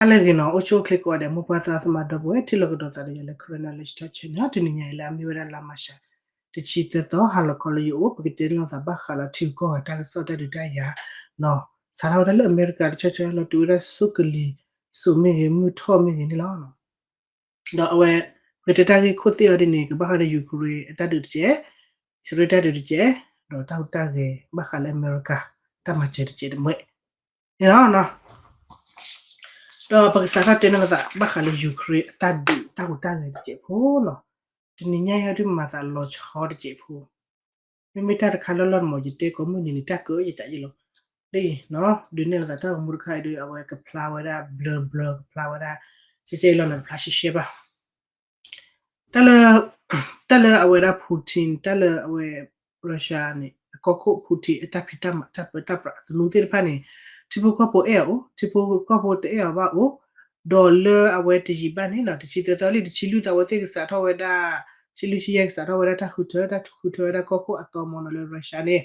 ဟါလၢအဂ့ၤနီၤ, အိၣ်ဆူၣ်အိၣ်ချ့ကိးဂၤဒဲး မိၢ်ပၢ်သရၣ်သမါဒီပုၢ်ဝဲၢ် ထံၣ်လိာ်ကဒီးသးဒီးယၤလၢ Karen Knowledge Talk Channel တနံၤညါအံၤလၢအမ့ၢ်ဝဲဒၣ်လါမၢ်ၡး တဆံသၢသီ ဟါလီၤခီလၢယအိၣ် ပကတဲလိာ်သးဘၣ်ဃးလီၤထံဂုၤကီၢ်ဂၤတၢ်ကစီၣ်တၢ်ဒုးတၢ်ယၤ, စးထီၣ်ဝဲဒၣ်လၢအမဲရကၤတဆီဆီလီၤ တုၤဝဲဒၣ်စိကလံၤစိးမ့ၢ်ဂ့ၤ မုၢ်ထီၣ်မ့ၢ်ဂ့ၤန့ၣ်လီၤ. ဒီးအဝဲ ပကတဲတၢ်ဂ့ၢ်ခိၣ်သ့ၣ်အီၤဒ်န့ၣ် ကဘၣ်ဃးဒီး Ukraine အတၢ်ဒုးတကဲး, အံၣ်စရ့လးတၢ်ဒုးတကဲး, ဒီးတၢ်ဟူးတၢ်ဂဲၤဘၣ်ဃးလၢအမဲရကၤ တၢ်မၤစၢၤတကဲးတမှဲးန့ၣ်လီၤ. ဒီးပကစးထီၣ်တဲန့ၢ်လိာ်သး ဘၣ်ဃးလၢ Ukraine အတၢ်ဒုးတၢ်ဟူးတၢ်ဂဲၤတကဲးဖိနီၤ, တနံၤညါအံၤဒုးမၤသးလီၤဆီတကဲးဖိ, မ့မ့ၢ်တၢ်တခါလၢလီၢ်န့ၣ်မ့ၢ် ယတဲကိးမုၢ်နံၤန့ၣ် တၢ်ကၢယသးယံၤလီၤ. ဒ်အံၤနီၤ ဒုးနဲၣ်လိာ်သးတၢ်ဂီၤမူတခါအံၤဒီး အဝဲကဖျါဝဲဒၣ် ဘျၢဘျၢ ကဖျါဝဲဒၣ် ကဲကဲအံၤလီၤန့ၣ် ကဖျါရှဲရှဲဘၣ်. တၢ်လၢ တၢ်လၢအဝဲဒၣ် Putin တၢ်လၢအဝဲ Russia န့ၣ် အကီၢ်ခိၣ် Putin အတၢ်ဖံးတၢ်မၤ တၢ်ပၢတၢ်ပြးအသနူသ့ၣ်တဖၣ်န့ၣ် ထံဖိကီၢ်ဖိအဲၣ်အီၤအိၣ်, ထံဖိကီၢ်ဖိတအဲၣ်အီၤဘၣ်အိၣ်, ဒီးလၢအဝဲတယံာ်ဘၣ်န့ၣ်နီၤ တဆံသၢသီလံ တဆံလွံၢ်သီ အဝဲသ့ၣ်ကစးထီၣ်ဝဲဒၣ် ဆံလွံၢ်ဆံယဲၢ်ကစးထီၣ်ဝဲဒၣ်တၢ်ဃုထၢ တၢ်ဃုထၢဝဲဒၣ်ကီၢ်ခိၣ်အသီမ့ၢ်နီၤလၢ Russia န့ၣ်,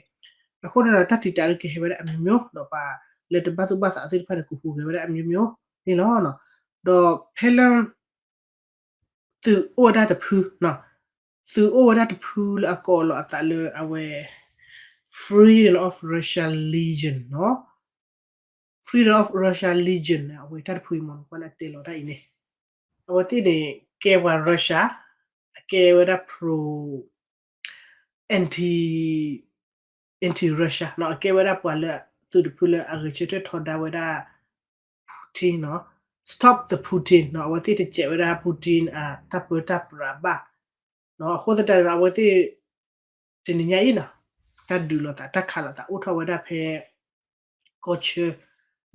အဃိန့ၣ်ဒီး တၢ်တံာ်တာ်ဒုးကဟဲဝဲဒၣ်အမျိုးမျိုး ဒီးပှၤလၢတဘၣ်သူၣ်ဘၣ်သးသ့ၣ်တဖၣ်န့ၣ် ကဟူးဂဲၤဝဲဒၣ်အမျိုးမျိုးန့ၣ်လီၤ. ဒီးဖဲလၢ သုးအိၣ်ဝဲဒၣ်တဖု, သုးအိၣ်ဝဲဒၣ်တဖုလၢအကိးလီၤအသးလၢအဝဲ Freedom of Russia Legion နီၤ, Freedom of Russia Legion န့ၣ် အဝဲတၢ်တဖုအံၤမ့ၢ်နီၤ ပှၤန့ၣ်အတဲလီၤတၢ်အံၤန့ၣ်, အဝဲသ့ၣ်န့ၣ် ကဲပှၤ Russia, အကဲဝဲဒၣ် pro anti anti-Russia နီၤ, အကဲဝဲဒၣ်ပှၤလၢသုးတဖုလၢအဂဲၤဆၢထၢၣ်ထီဒါဝဲဒၣ် Putin နီၤ, Stop the Putin နီၤ, အဝဲသ့ၣ်တစဲးဝဲဒၣ် Putin အတၢ်ပၢတၢ်ပြးဘၣ် အဃိသတးဒီး အဝဲသ့ၣ် တနံၤညါအံၤနီၤ တၢ်ဒုးလိာ်သး တၢ်ခးလိာ်သးအိၣ်ထီၣ်ဝဲဒၣ်ဖဲ ကီၢ်ဆၢ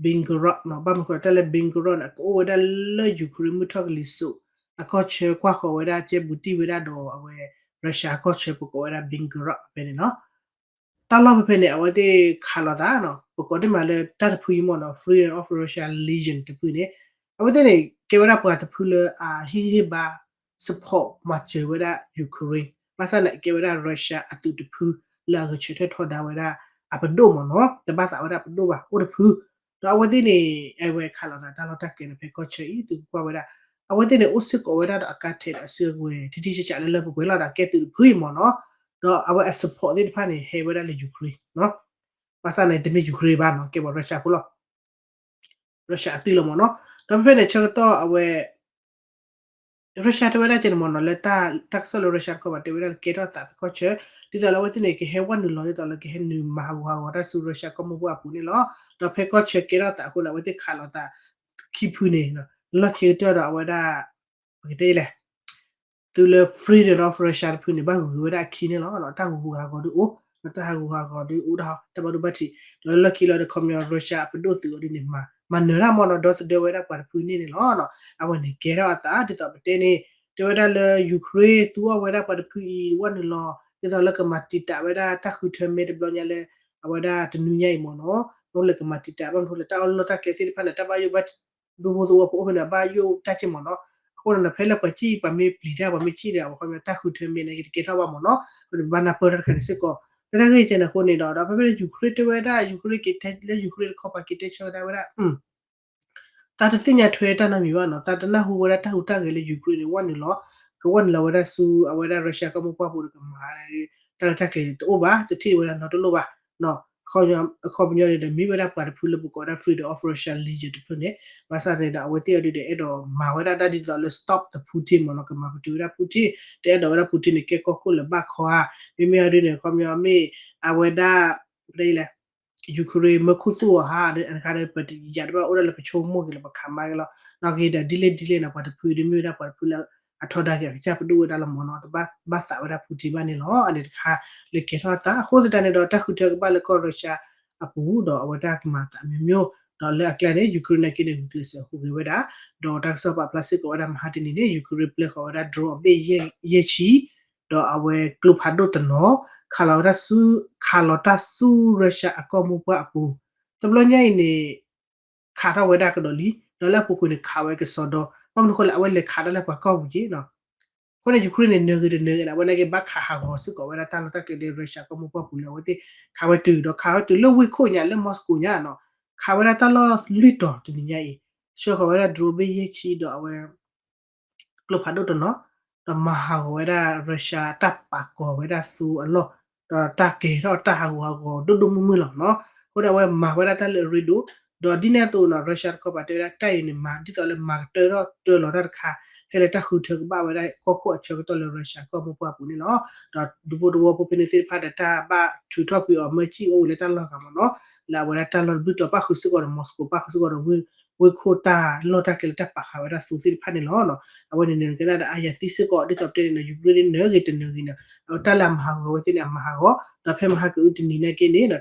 Belgorod နီၤ, ဘၣ်မနုၤဃိတၢ်လၢ Belgorod န့ၣ် ကအိၣ်ဝဲဒၣ်လၢ Ukraine မုၢ်ထီၣ်ကလံၤစိး အကီၢ်ဆၢကွၢ်ဃီၤဝဲဒၣ် ကဲဘူးတံၢ်ဝဲဒၣ်ဒီးအဝဲ Russia အကီၢ်ဆၢပကိးဝဲဒၣ် Belgorod ဖဲန့ၣ်နီၤ, တၢ်လီၢ်ဖဲဖဲန့ၣ် အဝဲသ့ၣ်ခးလိာ်သးနီၤ, ပကိးဒ်မးလၢတၢ်တဖုအံၤမ့ၢ်နီၤ Freedom of Russia Legion တဖုန့ၣ်, အဝဲသ့ၣ်န့ၣ် ကဲဝဲဒၣ်ပှၤတဖုလၢအဟ့ၣ်ဂံၢ်ဟ့ၣ်ဘါ support မၤစၢၤဝဲဒၣ် Ukraine, ဘၣ်ဆၣ်န့ၣ် ကဲဝဲဒၣ် Russia အသုးတဖုလၢအဂဲၤဆၢထၢၣ်ထီဒါဝဲဒၣ်အပဒိၣ်မ့ၢ်နီၤ, တဘၣ်သးဝဲဒၣ်ပဒိၣ်ဘၣ် အိၣ်တဖု, ဒီးအဝဲသ့ၣ်န့ၣ် အဝဲခးလိာ်သးတၢ်လီၢ်တၢ်ကျဲန့ၣ် ဖဲကီၢ်ဆၢအံၤ သုကကွၢ်ဝဲဒၣ်, အဝဲသ့ၣ်န့ၣ် အိၣ်စ့ၢ်ကီးဝဲဒၣ်ဒီးအကါထဲးဒီးအစုအဝဲၤ ထံထံဆးဆးလၢလၢပှဲၤပှဲၤလီၤဒီး ကဲသုးတဖုအံၤမ့ၢ်နီၤ, ဒီးအဝဲအ support သ့ၣ်တဖၣ်န့ၣ် ဟဲဝဲဒၣ်လၢ Ukraine ဘၣ်ဆၣ်န့ၣ် တမ့ၢ် Ukraine ဘၣ်နီၤ, ကဲပှၤ Russia ဖိလီၤ, Russia အသုးလီၤမ့ၢ်နီၤ, ဒီးဖဲဖဲန့ၣ်ဆၢကတီၢ်အဝဲ Russia တဲဝဲဒၣ်ကဲန့ၣ်မ့ၢ်နီၤ လၢတၢ်ကစီၣ်လၢ Russia တခီပၤတဲဝဲဒၣ်လၢကဲထီၣ်သးဖဲကီၢ်ဆၢ, ဒ်သိးလၢအဝဲသ့ၣ်န့ၣ် ကဟဲဝဲနုာ်လီၤ ဒ်သိးလၢကဟဲနုာ်မၤဟးဂူာ်ဟးဂီၤတၢ်ဆူ Russia ကီၢ်မိၢ်ပှၢ်အပူၤန့ၣ်လီၤ, ဒီးဖဲကီၢ်ဆၢကဲထီၣ်သးအဃိန့ၣ် အဝဲသ့ၣ်ခးလိာ်သး ခံဖုန့ၣ်, လီၢ်ခံကတၢၢ်ဒီးအဝဲဒၣ် ပကတဲလဲၣ် သုးလၢ Freedom of Russia တဖုန့ၣ် ဘၣ်ဂုၤက့ၤဝဲဒၣ်အခံန့ၣ်လီၤ, တၢ်ဟးဂူာ်ဟးဂီၤဒုးအိၣ်, တၢ်ဟးဂူာ်ဟးဂီၤဒုးအိၣ်ဒၣ် တၢ်ဘၣ်ဒိဘၣ်ထံး, ဒီးလၢလီၢ်ခံလီၤဒီး ခီပညီ Russia အပဒိၣ်သုးအီၤဒ်န့ၣ် မၤနၢၤတၢ်မ့ၢ်နီၤ ဒီသဒၢဝဲဒၣ်ပှၤတဖုန့ၣ်န့ၣ်လီၤ, အဝဲန့ၣ်ကဲထီၣ်အသး ဒ်သိးပတဲန့ၣ် တဲဝဲဒၣ်လၢ Ukraine သူအီၣ်ဝဲဒၣ်ပှၤတဖုအံၤ ဝဲနုာ်လီၤ ဒ်သိးလၢကမၤတံာ်တာ်ဝဲဒၣ်တၢ်ဃုထၢမ့ၢ်တဘျီညါလၢ အဝဲဒၣ်တနွံညါအံၤမ့ၢ်နီၤ, မ့ၢ်လၢကမၤတံာ်တာ်ဘၣ်မနုၤလၢတၢ်အီၣ်လီၢ်တၢ်ကျဲသ့ၣ်တဖၣ်န့ၣ် တၢ်ဘၣ်ယိၣ်ဘၣ် ဒူဖိသဝီဖိအိၣ်ဖဲန့ၣ် ဘၣ်ယိၣ်တၢ်က့ၢ်မ့ၢ်နီၤ, အဃိန့ၣ် ဖဲလၢပှၤစံၣ်ပှၤမ့ၢ်ပျံၤတၢ် ပှၤမ့ၢ်စံၣ်ဒီး အခီပညီတၢ်ဃုထၢမ့ၢ်န့ၣ် ကတကဲထီၣ်ဘၣ်မ့ၢ်နီၤ, အဃိန့ၣ် ပဘၣ်နၢ်ပၢၢ်တၢ်တခါန့ၣ်စ့ၢ်ကီး, လၢတၢ်ဂ့ၢ်ကဲန့ၣ်အဃိန့ၣ်ဒီး ဒီးဖဲဖဲလၢ Ukraine တဲဝဲဒၣ် Ukraine က့ၤတဲလၢ Ukraine တခီပၤက့ၤတဲဆၢဝဲဒၣ်ဝဲဒၣ် သးတသ့ၣ်ညါထွဲတၢ်နီတမံၤဘၣ်နီၤ, သးတနၢ်ဟူဝဲဒၣ်တၢ်ဟူးတၢ်ဂဲၤလၢ Ukraine န့ၣ် ဝဲနုာ်လီၤ, ကဝဲနုာ်လီၤဝဲဒၣ်ဆူ အဝဲဒၣ် Russia ကီၢ်မိၢ်ပှၢ်ပူၤဒီးကမၤ တၢ်လီၢ်တၢ်ကျဲတအိၣ်ဘၣ်, တထံၣ်ဝဲဒၣ်နီတလိၣ်ဘၣ်, အခီပညီန့ၣ်ဒီး မ့ၢ်ဝဲဒၣ်ပှၤတဖုလၢပကိးဝဲဒၣ် Freedom of Russia Legion တဖုန့ၣ်, ဘၣ်ဆၣ်န့ၣ်ဒီး အဝဲသ့ၣ်အီၤဒုးဒီး အဲၣ်ဒိးမၤဝဲဒၣ်တၢ်ဒ်သိးလၢ stop the Putin မ့ၢ်နီၤ, ကမၤပတုာ်ဝဲဒၣ် Putin, တအဲၣ်ဒိးဝဲဒၣ် Putin န့ၣ် ကဲကီၢ်ခိၣ်လၢဘၣ်ခီဧါ, မ့မ့ၢ်အီၤဒုးန့ၣ် အခီပညီမ့ၢ် အဝဲဒၣ် ပတဲလဲၣ် Ukraine မၢခူသူၣ်အီၤဟါ, အတခါဒီး ပတယာ်တဘၣ်အိၣ်ဒၣ်လၢပဆိကမိၣ်က့ၤလၢပခးမါက့ၤလီၤ, နာ်က့ဒီး ဒ်လဲၣ်ဒ်လဲၣ်န့ၣ် ပှၤတဖုဒ်မ့ၢ်ဝဲဒၣ်ပှၤတဖုလၢ အထီဒါက့ၤအကစၢ်ပဒိၣ်ဝဲဒၣ်လီၤမ့ၢ်နီၤ, တဘၣ်ဘၣ်သးဝဲဒၣ် Putin ဘၣ်န့ၣ်လီၤ, အန့ၣ်တခါ လၢကဲထီၣ်အသး, အဃိသတးန့ၣ်ဒီး တၢ်ဃုထၢကဘၣ်လၢကီၢ် Russia အပူၤဒီးအဝဲတၢ်ကမၤသးမျိုးမျိုး, ဒီးလၢအကျါန့ၣ် Ukraine နာ်က့န့ၣ် ဂုာ်ကျဲးစၢးဟူးဂဲၤဝဲဒၣ်, ဒီးတၢ်ကစီၣ်ပာ်ဖျါစ့ၢ်ကီးဝဲဒၣ်မဟါတနံၤန့ၣ် Ukraine ပျဲဃီၤဝဲဒၣ် drone အဘ့ၣ်ယဲၢ်ဆံ ဒီးအဝဲကျိဖးဒိၣ်တနီၤ ခးလီၤဝဲဒၣ်ဆူ ခးလီၤတၢ်ဆူ Russia အကီၢ်မိၢ်ပှၢ်အပူၤ, တဘျီညါအံၤန့ၣ် ခးထီၣ်ဝဲဒၣ်ကဒီးလံ, ဒီးလၢအပူၤကွံာ်န့ၣ် ခးဝဲကစီဒီ, ဘၣ်မနုၤဃိလဲၣ် အဝဲလဲၤခးတၢ်လၢပှၤကီၢ်ပူၤက့နီၤ, အဃိန့ၣ် Ukraine န့ၣ် နၢၤဂ့ၤတနၢၤဂ့ၤန့ၣ် အဝဲနာ်က့ဘၣ်ခးဟးဂီၤစ့ၢ်ကီးဝဲဒၣ်တၢ်လီၢ်တၢ်ကျဲလၢ Russia ကီၢ်မိၢ်ပှၢ်ပူၤလၢအဝဲသ့ၣ်ခးဝဲတုၤဒီး ခးဝဲတုၤလၢဝ့ၢ်ခိၣ်ညါလၢ Moscow ညါနီၤ, ခးဝဲဒၣ်တၢ်လီၢ်လွံၢ်တီၤတနံၤညါအံၤ, ဆှၢဃီၤဝဲဒၣ် drone ဘ့ၣ်ယဲၢ်ဆံဒီးအဝဲ ကျိဖးဒိၣ်တနီၤ, ဒီးမၤဟးဂီၤဝဲဒၣ် Russia တၢ်ပာ်ကီၤဝဲဒၣ်သူအလီၢ်, ဒီးတၢ်ကဲၤထီၣ်တၢ်ဟးဂူာ်ဟးဂီၤဒိၣ်ဒိၣ်မုၢ်မုၢ်လီၤနီၤ. အဃိဒီးအဝဲမၤဝဲဒၣ်တၢ်လၢအရ့ဒိၣ်, ဒီးဒ်န့ၣ်အသိးနီၤ Russia တခီပၤတဲဝဲဒၣ်တၢ်အံၤန့ၣ် မၤဒ်သိးလၢမၤကတၢၢ်ထီၣ်တၢၢ်လီၤတၢ်တခါ, ဖဲလၢတၢ်ဃုထၢကဘၣ်ဝဲဒၣ်ကီၢ်ခိၣ်အဆၢကတီၢ်လၢ Russia ကီၢ်မိၢ်ပှၢ်ပူၤန့ၣ်လီၤ. ဒီးဒူဖိတဝီဖိဖဲန့ၣ်သ့ၣ်တဖၣ်ဒီးတၢ်ဘၣ်ထုးထီၣ်ကွံာ်အီၤမၢစံၣ်အိၣ်ဝဲလၢတၢ်လီၢ်ဂၤမ့ၢ်နီၤ, လၢအဝဲဒၣ်တၢ်လီၢ်တဘျုးတီၤ ပၣ်ဃုာ်စ့ၢ်ကီးဒီး Moscow ပၣ်ဃုာ်စ့ၢ်ကီးဒီး ဝ့ၢ်ခိၣ်တၢ်လီၢ်တၢ်ကျဲလၢတၢ်ပာ်ဃာ်ဝဲဒၣ်သူသ့ၣ်တဖၣ်န့ၣ်လီၤ. အဝဲန့ၣ်န့ၣ်ကဲဒၣ်ဒီးအါယၤသံစ့ၢ်ကီး ဒ်သိးပတဲန့ၣ်နီၤ Ukraine န့ၣ် နၢၤဂ့ၤတနၢၤဂ့ၤန့ၣ် အဝဲတၢ်လၢအမၤဟးဂီၤဝဲသ့ၣ်န့ၣ် အမၤဟးဂီၤ, ဒီးဖဲမဟါကအုတနံၤနာ်က့န့ၣ်ဒီး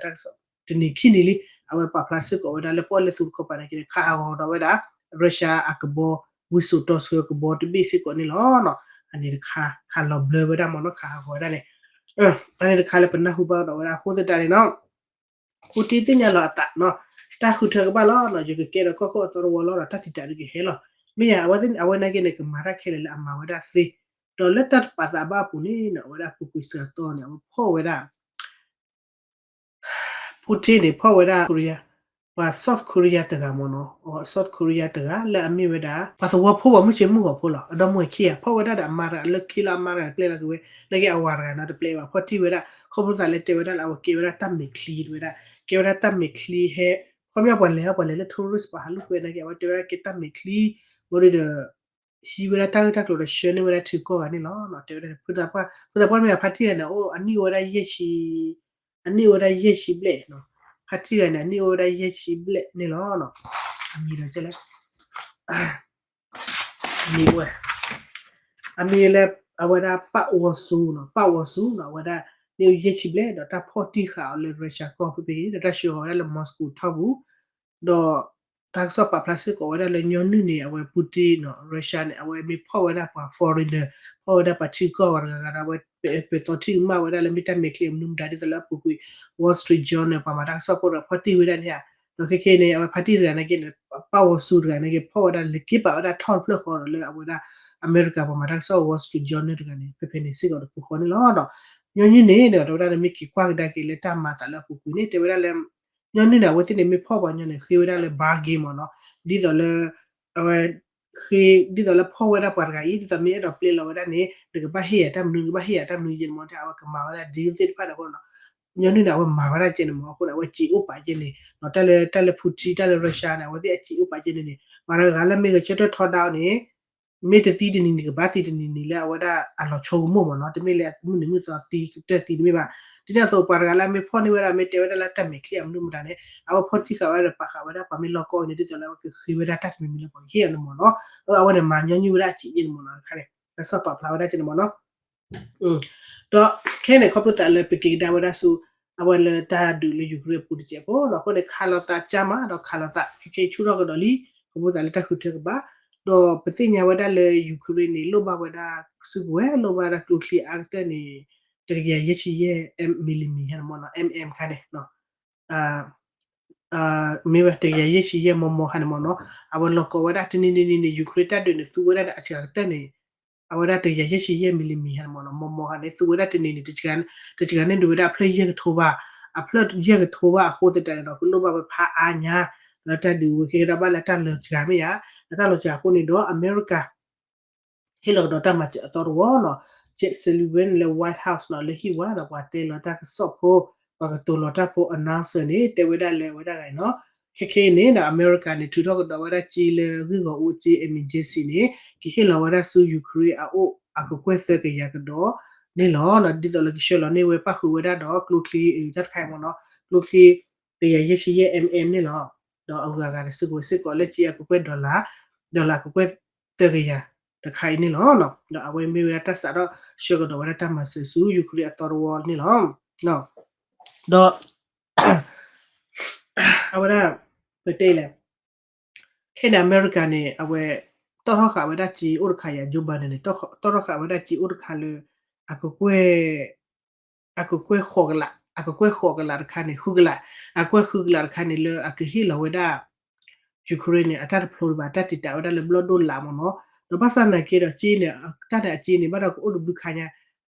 တနံၤခံနံၤလံ အဝဲပာ်ဖျါစ့ၢ်ကီးဝဲဒၣ်လၢပီၣ်လဲၣ်သူတခီပၤနာ်က့န့ၣ် ခးဟးဂီၤဒီးဝဲဒၣ် Russia အကဘီ ဝံစိာ်တီဆှၢကဘီတဘ့ၣ်စ့ၢ်ကီးန့ၣ်လီၤ. အန့ၣ်တခါ ခးလီၤဘျၢဝဲဒၣ်မ့ၢ်နီၤ ခးဟးဂီၤဝဲဒၣ်န့ၣ်, အန့ၣ်တခါလၢပနၢ်ဟူဘၣ်ကဒီးဝဲဒၣ်အဃိသတးန့ၣ်နီၤ Putin သ့ၣ်ညါလီၤအသးနီၤ, တၢ်ဃုထၢကဘၣ်လီၤနီၤ, ယကကဲဒီးကီၢ်ခိၣ်အသီတဝီလီၤဒီး တၢ်တံာ်တာ်ဒုးကဟဲလီၤ. မ့ၢ်ယါ အဝဲသ့ၣ်အဝဲနာ်က့န့ၣ် ကမၤတၢ်ခဲလၢာ်လၢအမၤဝဲဒၣ်သ့, ဒီးလၢတၢ်တပာ်သးဘၣ်အပူၤန့ၣ်နီၤ အဝဲဒၣ်ပူၤကွံာ်စှၤသီန့ၣ် အဝဲဖီၣ်ဝဲဒၣ် Putin န့ၣ် ဖီၣ်ဝဲဒၣ် Korea, ပှၤ South Korea တဂၤမ့ၢ်နီၤ, South Korea တဂၤလၢအမ့ၢ်ဝဲဒၣ် ပှၤသဝီဖိပှၤမုၢ်ဆ့မုၢ်ဂီၤဖိလီၤ, အဒီမုၢ်ဝဲခံဂၤ ဖီၣ်ဝဲဒၣ်ဒီးအမါတဂၤလၢခံလီၤ အမါတဂၤတပျဲလီၤက့ၤဝဲ, နာ်က့အဝၤတဂၤနီၤတပျဲဘၣ်, ဖီၣ်တံၢ်ဝဲဒၣ် ခီဖျိသးလၢတဲဝဲဒၣ်လၢအဝဲကဲဝဲဒၣ်တၢ်မဲာ်ချံတဝဲဒၣ်, ကဲဝဲဒၣ်တၢ်မဲာ်ချံဟဲ, ခီပညီပှၤလဲၤဟီပှၤလဲၤလၢ tourist ပှၤဟးလူၢ်ကွဲနာ်က့ အဝဲတဲဝဲဒၣ်ကဲတၢ်မဲာ်ချံ, ဘၣ်ဒီး ဟံးဝဲဒၣ်တၢ်ဂ့ၢ်တၢ်ကျိၤဒီးဆှၢန့ၢ်ဝဲဒၣ်ထံကီၢ်ဂၤန့ၣ်လီၤ. တဲဝဲဒၣ် ဖုသးပှၢ် ဖုသးပှၢ်မ့ၢ်အဖါတံၢ်ဂၤန့ၣ် အိၣ်အနံၣ်အိၣ်ဝဲဒၣ်ယဲၢ်ဆံ, အနံၣ်အိၣ်ဝဲဒၣ်ယဲၢ်ဆံဘျဲၣ်, ဖါတံၢ်ဂၤန့ၣ် အနံၣ်အိၣ်ဝဲဒၣ်ယဲၢ်ဆံဘျဲၣ်န့ၣ်လီၤ. အမံၤဒီးလဲၣ် အမံၤဝဲ အမံၤလၢ အဝဲဒၣ်ပၣ်ဝီၤစူၤနီၤ, ပၣ်ဝီၤစူၤနီၤ, အဝဲဒၣ်န့ၣ်ယဲၢ်ဆံဘျဲၣ် ဒီးတၢ်ဖီၣ်တံၢ်ဃာ်အီၤလၢ Russia ကီၢ်ဖဲဖဲအံၤ ဒီးတၢ်ဆှၢဃီၤဝဲဒၣ်လၢ Moscow ထီၣ်ပူၤ, ဒီး တၢ်ကစီၣ်ပာ်ဖျါစ့ၢ်ကီးဝဲဒၣ်လၢညီနုၢ်န့ၣ် အဝဲ Putin နီၤ Russia န့ၣ် အဝဲမ့ၢ်ဖီၣ်ဝဲဒၣ်ပှၤ foreigner, ဖီၣ်ဝဲဒၣ်ပှၤထံကီၢ်ဂၤတဂၤဂၤဒီး အဝဲပသီထံကမၣ်ဝဲဒၣ်လၢမ့ၢ်တၢ်မဲာ်ချံအမနုၤမတၤ ဒ်သိးလၢအပူၤကွံာ် Wall Street Journal ပှၤမၤတၢ်ကစီၣ်ဖိဒီးဖီၣ်တံၢ်ဝဲဒၣ်န့ၣ်ဧါ, ဒီးခဲခဲအံၤန့ၣ် အဝဲဖါတံၢ်တဂၤန့ၣ်က့န့ၣ် ပၣ်ဝီၤစူၤတဂၤန့ၣ်က့ ဖီၣ်ဝဲဒၣ်လၢက့ပာ်ဝဲဒၣ်ထီၣ်တဖျၢၣ်ဃီဒီးလၢအဝဲဒၣ် အမဲရကၤပှၤမၤတၢ်ကစီၣ် Wall Street Journal တဂၤန့ၣ် ဖဲဖဲန့ၣ်စ့ၢ်ကီးတပူၤဃီန့ၣ်လီၤ. ဒီးညီနုၢ်န့ၣ်ဒီး တဲဝဲဒၣ်လၢမ့ၢ်က့ၤကွၢ်ကဒါက့ၤလၢတၢ်မၤသးလၢအပူၤကွံာ်န့ၣ် တဲဝဲဒၣ်လၢ ညီနုၢ်န့ၣ် အဝဲသ့ၣ်န့ၣ်မ့ၢ်ဖီၣ်ပှၤညီန့ၣ် ဃ့ဝဲဒၣ်လၢ bargain မ့ၢ်နီၤ, ဒ်သိးလၢ အဝဲ ဃ့ ဒ်သိးလၢဖီၣ်ဝဲဒၣ်ပှၤတဂၤအံၤ ဒ်သိးမ့ၢ်အဲၣ်ဒိးပျဲလီၤဝဲဒၣ်န့ၣ် နကဘၣ်ဟ့ၣ်ယၤတၢ်မနုၤ နကဘၣ်ဟ့ၣ်ယၤတၢ်မနုၤယဲန့ၣ်မ့ၢ် အဝဲကမၤဝဲဒၣ် deal သ့ၣ်တဖၣ်န့ၣ်အဃိနီၤ, ညီနုၢ်န့ၣ် အဝဲမၤဝဲဒၣ်ကဲန့ၣ်မ့ၢ်အဃိန့ၣ် အဝဲစံးအိၣ်ပာ်ကဲန့ၣ် တၢ်လၢ တၢ်လၢ Putin တၢ်လၢ Russia န့ၣ် အဝဲသ့ၣ်အစံးအိၣ်ပာ်ကဲန့ၣ်န့ၣ် ပှၤတဂၤလၢမ့ၢ်ဂဲၤဆၢထၢၣ်ထီဒါအီၤန့ၣ် မ့ၢ်တသံတနံၤန့ၣ် ကဘၣ်သံတနံၤန့ၣ်လၢအဝဲဒၣ်အလီၤဆီကမိၣ်မ့ၢ်နီၤ, တမ့ၢ်လၢအမုၢ်နံၤမုၢ်သီသံကတၢၢ်သံတမ့ၢ်ဘၣ်. ဒ်န့ၣ်အသိးပှၤတဂၤလၢအမ့ၢ်ဖီၣ်န့ၢ်ဝဲဒၣ် မ့ၢ်တဲဝဲဒၣ်လၢတၢ်မဲာ်ချံအမနုၤမတၤန့ၣ် အဝဲဖီၣ်တံၢ်ဃာ်ဝဲဒၣ်ဒီးပာ်ဃာ်ဝဲဒၣ်ပှၤမ့ၢ်လီၢ်ကီၢ်အံၤန့ၣ် ဒ်သိးလၢအဝဲကဃ့ဝဲဒၣ်တၢ်တမံၤမံၤလၢပှၤကဟ့ၣ်အီၤန့ၣ်မ့ၢ်နီၤ. အဝဲန့ၣ်မၤညီနုၢ်ဝဲဒၣ်အစံးယဲန့ၣ်မ့ၢ်နီၤ, တခါန့ၣ် တၢ်ကစီၣ်ပာ်ဖျါဝဲဒၣ်ကဲန့ၣ်မ့ၢ်နီၤ. ဒီးခဲန့ၣ် ခီဖျိသးလၢပက့ၤကဒါဝဲဒၣ်ဆူ အဝဲလၢတၢ်ဒုးလၢ Ukraine အပူၤတစဲးဖိနီၤ, အဃိန့ၣ် ခးလိာ်သးကၢ်မး ဒီးခးလိာ်သး ခဲခဲအံၤဆူၣ်ထီၣ်ကဒီးလံ, ခီဖျိသးလၢတၢ်ဃုထၢကဘၣ်, ဒီးပသ့ၣ်ညါဝဲဒၣ်လၢ Ukraine န့ၣ် လိၣ်ဘၣ်ဝဲဒၣ် စုကဝဲၤလိၣ်ဘၣ်ဝဲဒၣ်ကျိချံအါကတၢၢ်န့ၣ် တကယၤယဲၢ်ဆံယဲၢ် millimeter ဟဲန့ၣ်မ့ၢ်နီၤ, mm ခါန့ၣ် မ့ၢ်ဝဲတကယၤယဲၢ်ဆံယဲၢ် မမ ခါန့ၣ်မ့ၢ်နီၤ, အဝဲလီၤကီဝဲဒၣ်တနံၤနံၤနံၤန့ၣ် Ukraine တၢ်ဒုးန့ၣ် သူဝဲဒၣ်န့ၣ် အစှၤကတၢၢ်န့ၣ် အဝဲဒၣ်တကယၤယဲၢ်ဆံယဲၢ် millimeter ဟဲန့ၣ်မ့ၢ်နီၤ, မမ ခါန့ၣ် သူဝဲဒၣ်တနံၤန့ၣ် တစှၤန့ၣ်ဒုးဝဲဒၣ်အဖျၢၣ်ယဲၢ်ကထိဘၣ်, အဖျၢၣ်ယဲၢ်ကထိဘၣ်အဃိသတးန့ၣ်ဒီး ကလိၣ်ဘၣ်ဝဲဖးအါညါ, ဒီးတၢ်ဒုးဝဲကဲကဒါဘၣ်လၢတၢ်လီၤစှၤမ့ၢ်ယါ, ဒီးတၢ်လီၤစှၤအဃိန့ၣ်ဒီး အမဲရကၤ ဟ့ၣ်လီၤကဒီးတၢ်မၤစၢၤအသီတဝီနီၤ, Jake Sullivan လၢ White House နီၤ လၢဟံၣ်ဝါဒီးပှၤတဲလီၤတၢ်ကစီၣ်ဖိ, ပှၤကတိၤလီၤတၢ်ဖိ announcer န့ၣ် တဲဝဲဒၣ်လၢအဝဲဒၣ်ဂၤအံၤနီၤ, ခဲခဲအံၤန့ၣ်ဒီး အမဲရကၤန့ၣ် ထုးထီၣ်ကဒီးဝဲဒၣ်စ့လၢဂ့ၢ်ဂီၤအူအစ့ emergency န့ၣ် ကဟ့ၣ်လီၤဝဲဒၣ်ဆူ Ukraine အအိၣ်အကကွဲၢ်သၢကယၤကဒီးန့ၣ်လီၤ. ဒ်သိးလၢကဆှၢလီၤန့ၢ်ဝဲပၣ်ဃုာ်ဝဲဒၣ်ဒီးကျိချံ တၢ်တခါအံၤမ့ၢ်နီၤ, ကျိချံ တကယၤယဲၢ်ဆံယဲၢ် mm န့ၣ်လီၤ. ဒီးအဂၤဂၤဒီးစုကဝဲၤစ့ၢ်ကီးလၢစ့အကကွဲၢ် dollar, dollar အကကွဲၢ်သၢကယၤတခါအံၤန့ၣ်လီၤ. ဒီးအဝဲမ့ၢ်ဝဲဒၣ်တၢ်စးထီၣ်ဆှၢကဒီးဝဲဒၣ်တၢ်မၤစၢၤဆူ Ukraine အသီတဝီန့ၣ်လီၤ. ဒီး အဝဲဒၣ် ပတဲလဲၣ် ခဲန့ၣ် အမဲရကၤန့ၣ် အဝဲ တီၣ်ထီၣ်ဃာ်ဝဲဒၣ်စ့အိၣ်တခါယၤ Joe Biden န့ၣ် တီၣ်ထီၣ်ဃာ်ဝဲဒၣ်စ့အိၣ်တခါလၢ အကကွဲၢ် အကကွဲၢ်ဃိးကလး, အကကွဲၢ်ဃိးကလးတခါန့ၣ် ဃုကလး, အကွဲၢ်ဃုကလးတခါန့ၣ်လၢအကဟ့ၣ်လီၤဝဲဒၣ် Ukraine န့ၣ် အတၢ်တဖျိဘၣ် တၢ်တံာ်တာ်ဝဲဒၣ်လၢဘျီၣ်ဒိၣ်လးမ့ၢ်နီၤ. ဒီးဘၣ်ဆၣ်သနာ်က့ဒီးစ့န့ၣ် တၢ်န့ၣ်အစ့န့ၣ် ဘၣ်ဒီးကအိၣ်တဘျုးခါညါ,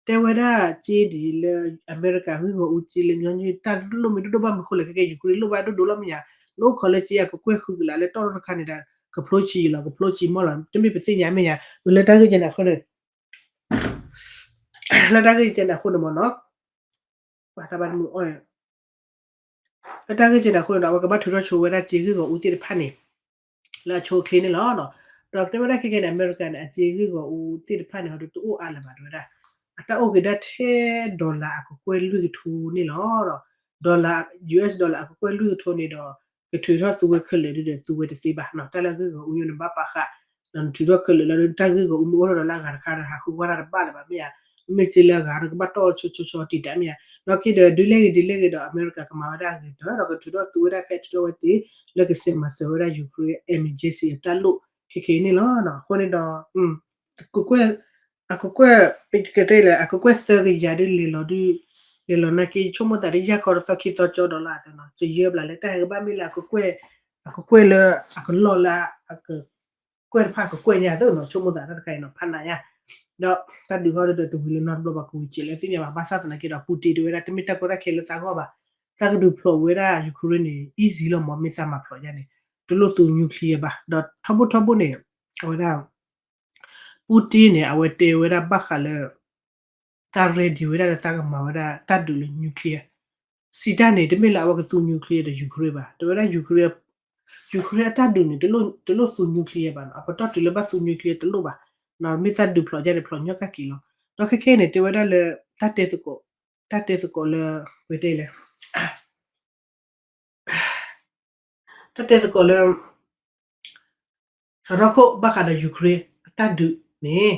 တဲဝဲဒၣ်စ့ဒ်လၢအမဲရကၤဂ့ၢ်ဂီၤအူစ့လၢညီနုၢ် တၢ်လိၣ်မ့ၢ်ဒိၣ်ဒိၣ်ဘၣ်မနုၤအဃိလဲၣ် ခဲကဲ Ukraine လိၣ်ဘၣ်ဒိၣ်ဒိၣ်လီၤမ့ၢ်ညါ, နအိၣ်ခိးလၢစ့အကကွဲၢ်ဃုကလးလၢတီၣ်ထီၣ်တခါန့ၣ်ဒီး ကဖျိဆံးလီၤ ကဖျိဆံးမီၢ်လီၤ တမ့ၢ်ပသ့ၣ်ညါမ့ၢ်ယါ လၢတၢ်ဂ့ၢ်ကဲန့ၣ်အဃိန့ၣ် လၢတၢ်ဂ့ၢ်ကဲန့ၣ်အဃိန့ၣ်မ့ၢ်နီၤ ဘၣ်တၢ်ဘၣ်တမုာ်အီၣ် လၢတၢ်ဂ့ၢ်ကဲန့ၣ်အဃိန့ၣ်ဒီး အဝဲကဘၣ်ထုးထီၣ်ဆိဝဲဒၣ်စ့ဂ့ၢ်ဂီၤအူသ့ၣ်တဖၣ်န့ၣ် လၢအဆိအချ့န့ၣ်လီၤ. ဒီးတဲဝဲဒၣ်ခဲကဲန့ၣ် အမဲရကၤန့ၣ် အစ့ဂ့ၢ်ဂီၤအူသ့ၣ်တဖၣ်န့ၣ် ဟီဒုးတအိၣ်အါလၢၤဘၣ် တဲဝဲဒၣ် အတၢ်အိၣ်က့ၤဒၣ်ထဲ dollar အကကွဲၢ်လွံၢ်ကထိန့ၣ်လီၤ. dollar US dollar အကကွဲၢ်လွံၢ်ကထိန့ၣ်ဒီး ကထုးထီၣ်သူဝဲခဲလၢာ်ဒုဒီး သူဝဲတသ့ဘၣ်နီၤ တၢ်လၢအဂ့ၢ်ဂီၤအူညိန့ၣ် ဘၣ်ပာ်ဃာ် ဒီးနထုးထီၣ်ခဲလၢာ်လီၤဒီး တၢ်ဂ့ၢ်ဂီၤအူမ့ၢ်အိၣ်ထီၣ်ဒီးလၢအဂၤတခါဒီး ဟးဃုကွၢ်တၢ်တဘၣ်လၢၤဘၣ်မ့ၢ်ဧါ, မ့ၢ်စ့လၢအဂၤဒီးကဘၣ်တီၢ်ဆီဆီဆီတံာ်တာ်မ့ၢ်ဧါ, ဒီးခံဒီးဒုးလဲၣ်ဂ့ၤဒုးလဲၣ်ဂ့ၤဒီး အမဲရကၤကမၤဝဲဒၣ်အဂ့ၤတၢၢ်ဒီး ကထုးထီၣ်သူဝဲဒၣ်ဖဲထုးထီၣ်ဝဲသ့ၣ် လၢကဆဲးမၤစၢၤဝဲဒၣ် Ukraine emergency အတၢ်လိၣ်ခဲခဲအံၤန့ၣ်လီၤ. အဃိန့ၣ်ဒီး ကကွဲၢ် အကကွဲၢ် ပကတဲလဲၣ် အကကွဲၢ်သၢကယၤဒုးလဲၤလီၤဒုး လဲၤလီၤနာ်က့ ဆိကမိၣ်သးဒ်ယၢ်ခီတသီခံသီကၠီဒီးလီၤအသးနီၤ ကယၢဘျးလဲၣ် တၢ်ဟဲကဘၣ်မ့ၢ်လၢ အကကွဲၢ်လၢ အကလီၢ်လၢ အကကွဲၢ်တဖၣ်ကကွဲၢ်ညါသ့နီၤ ဆိကမိၣ်သးတၢ်တခါအံၤနီၤ ဖးနးညါ ဒီးတၢ်ဒုးဟီဒီးတဝံၤလၢနီတဘျီဘၣ် ကဝံၤစဲးလၢသ့ၣ်ညါဘၣ် ဘၣ်ဆၣ်သနာ်က့ဒီး Putin တဲဝဲဒၣ် တမ့ၢ်တၢ်ကီတၢ်ခဲလၢသးဂီၢ်ဘၣ်, သးကဒုးဖျိးဝဲဒၣ် Ukraine န့ၣ် easy လီၤမး မ့ၢ်သးမၤဖျိးယါန့ၣ် တလိၣ်သူ nuclear ဘၣ် ဒီးထီဘိထီဘိန့ၣ် အဝဲဒၣ် Putin န့ၣ် အဝဲတဲဝဲဒၣ်ဘၣ်ဃးလၢ သး ready ဝဲဒၣ်လၢသးကမၤဝဲဒၣ်တၢ်ဒုးလၢ nuclear စံးတၢ်န့ၣ် တမ့ၢ်လၢအဝဲကသူ nuclear ဒီး Ukraine ဘၣ် တဲဝဲဒၣ် Ukraine အတၢ်ဒုးန့ၣ် တလိၣ်သူ nuclear ဘၣ်နီၤ အပတီၢ်တုၤလၢဘၣ်သူ nuclear တလိၣ်ဘၣ်, မ့ၢ်သးဒုးဖျိးယါန့ၣ် ဖျိးညီကၣ်က့ၤလီၤ. ဒီးခဲခဲအံၤန့ၣ် တဲဝဲဒၣ်လၢ တၢ်တဲသကိး တၢ်တဲသကိးလၢ ပတဲလဲၣ် တၢ်တဲသကိးလၢ စီၤထီခိၣ်ဘၣ်ဃးဒီး Ukraine အတၢ်ဒုးန့ၣ်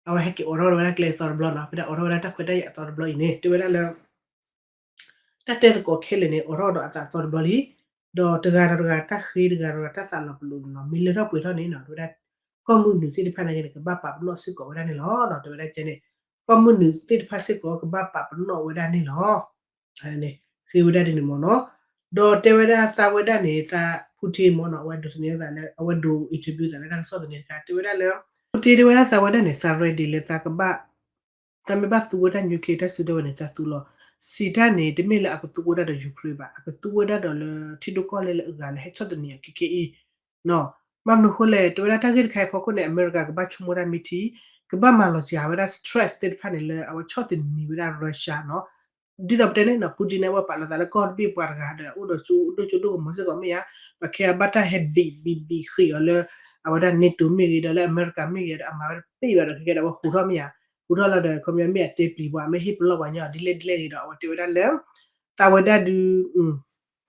အဝဲဟဲက့ၤအိးထီၣ်ဝဲဒၣ်ကျဲအသီတဘျီနီၤ ဖဲဒၣ်အိးထီၣ်ဝဲဒၣ်တၢ်ခွဲးတၢ်ယာ်အသီတဘျီအံၤန့ၣ် တဲဝဲဒၣ်လၢ တၢ်တဲသကိးခဲလၢာ်န့ၣ် အိးထီၣ်ဒီးအသးအသီတဘျီလံ, ဒီးတဂၤဒီးတဂၤ တၢ်ဃ့တဂၤဒီးတၢ်သးလီၤပလိာ်န့ၣ်နီၤ မ့ၢ်လၢထီၣ်ပှဲၤထီၣ်န့ၣ်နီၤ တဲဝဲဒၣ် ကီၢ်မုၢ်နုာ်သ့ၣ်တဖၣ်နာ်က့န့ၣ် ကဘၣ်ပာ်ပနီၣ်စ့ၢ်ကီးဝဲဒၣ်န့ၣ်လီၤ. တဲဝဲဒၣ်ကဲန့ၣ် ကီၢ်မုၢ်နုာ်သ့ၣ်တဖၣ်စ့ၢ်ကီး ကဘၣ်ပာ်ပနီၣ်ဝဲဒၣ်န့ၣ်လီၤ. ဃ့ဝဲဒၣ်ဒ်န့ၣ်မ့ၢ်နီၤ, ဒီးတဲဝဲဒၣ်သးဝဲဒၣ်န့ၣ် သး Putin မ့ၢ်နီၤ အဝဲဒိးသန့ၤသးလၢ အဝဲဒိး interview သးလၢတၢ်ကစီၣ်သန့တခါ တဲဝဲဒၣ်လၢ Putin တဲဝဲဒၣ်သးဝဲဒၣ်န့ၣ် သး ready လၢသးကဘၣ် သးမ့ၢ်ဘၣ်သူဝဲဒၣ် nuclear တၢ်စုဒၢဝဲန့ၣ် သးသူလီၤ. စံးတၢ်န့ၣ် တမ့ၢ်လၢအကသူဝဲဒၣ်ဒီး Ukraine ဘၣ် အကသူဝဲဒၣ်ဒီးလၢထံဒိၣ်ကီၢ်လဲၢ်လၢအဂၤလၢဟဲဆီၣ်သနံးအီၤခဲခဲအံၤ ဘၣ်မနုၤအဃိလဲၣ် တဲဝဲဒၣ်တၢ်ဂ့ၢ်တခါအံၤအဖီခိၣ်န့ၣ် အမဲရကၤကဘၣ်ဆိကမိၣ်ဝဲဒၣ်မ့ၢ်ထံ, ကဘၣ်မၤလီၤစှၤဝဲဒၣ် stress သ့ၣ်တဖၣ်န့ၣ်လၢအဝဲဆီၣ်သနံးဝဲဒၣ် Russia နီၤ. ဒ်သိးပတဲန့ၣ်နီၤ Putin န့ၣ် အဝဲပာ်လီၤသးလၢကီၢ်တဘ့ၣ်ပှၤတဂၤဒီး အိၣ်ဒီးကၠိဒိၣ်ကၠိဒိၣ်ကမီၤစ့ၢ်ကီးမ့ၢ်ဧါ, ဒီးခဲအံၤဘၣ်တၢ်ဟဲဘံးဘံးဘံးဃ့ၢ်အီၤလၢ အဝဲဒၣ် NATO မ့ၢ်ဂ့ၤဒီးလၢအမဲရကၤမ့ၢ်ဂ့ၤဒီး အမၤဝဲတဘၣ်ဘၣ်ဒီး ခဲကဲဒီးအဝဲဟူးထီၣ်မ့ၢ်ဧါ, ဟူးထီၣ်လီၤဒီး ခီပညီမ့ၢ်အတဲပျံၤပှၤ မ့ၢ်ဟ့ၣ်ပလီၢ်ပှၤညီဒ်လဲၣ်ဒ်လဲၣ်ဂ့ၤဒီး အဝဲတဲဝဲဒၣ်လၢ သးဝဲဒၣ်ဒုး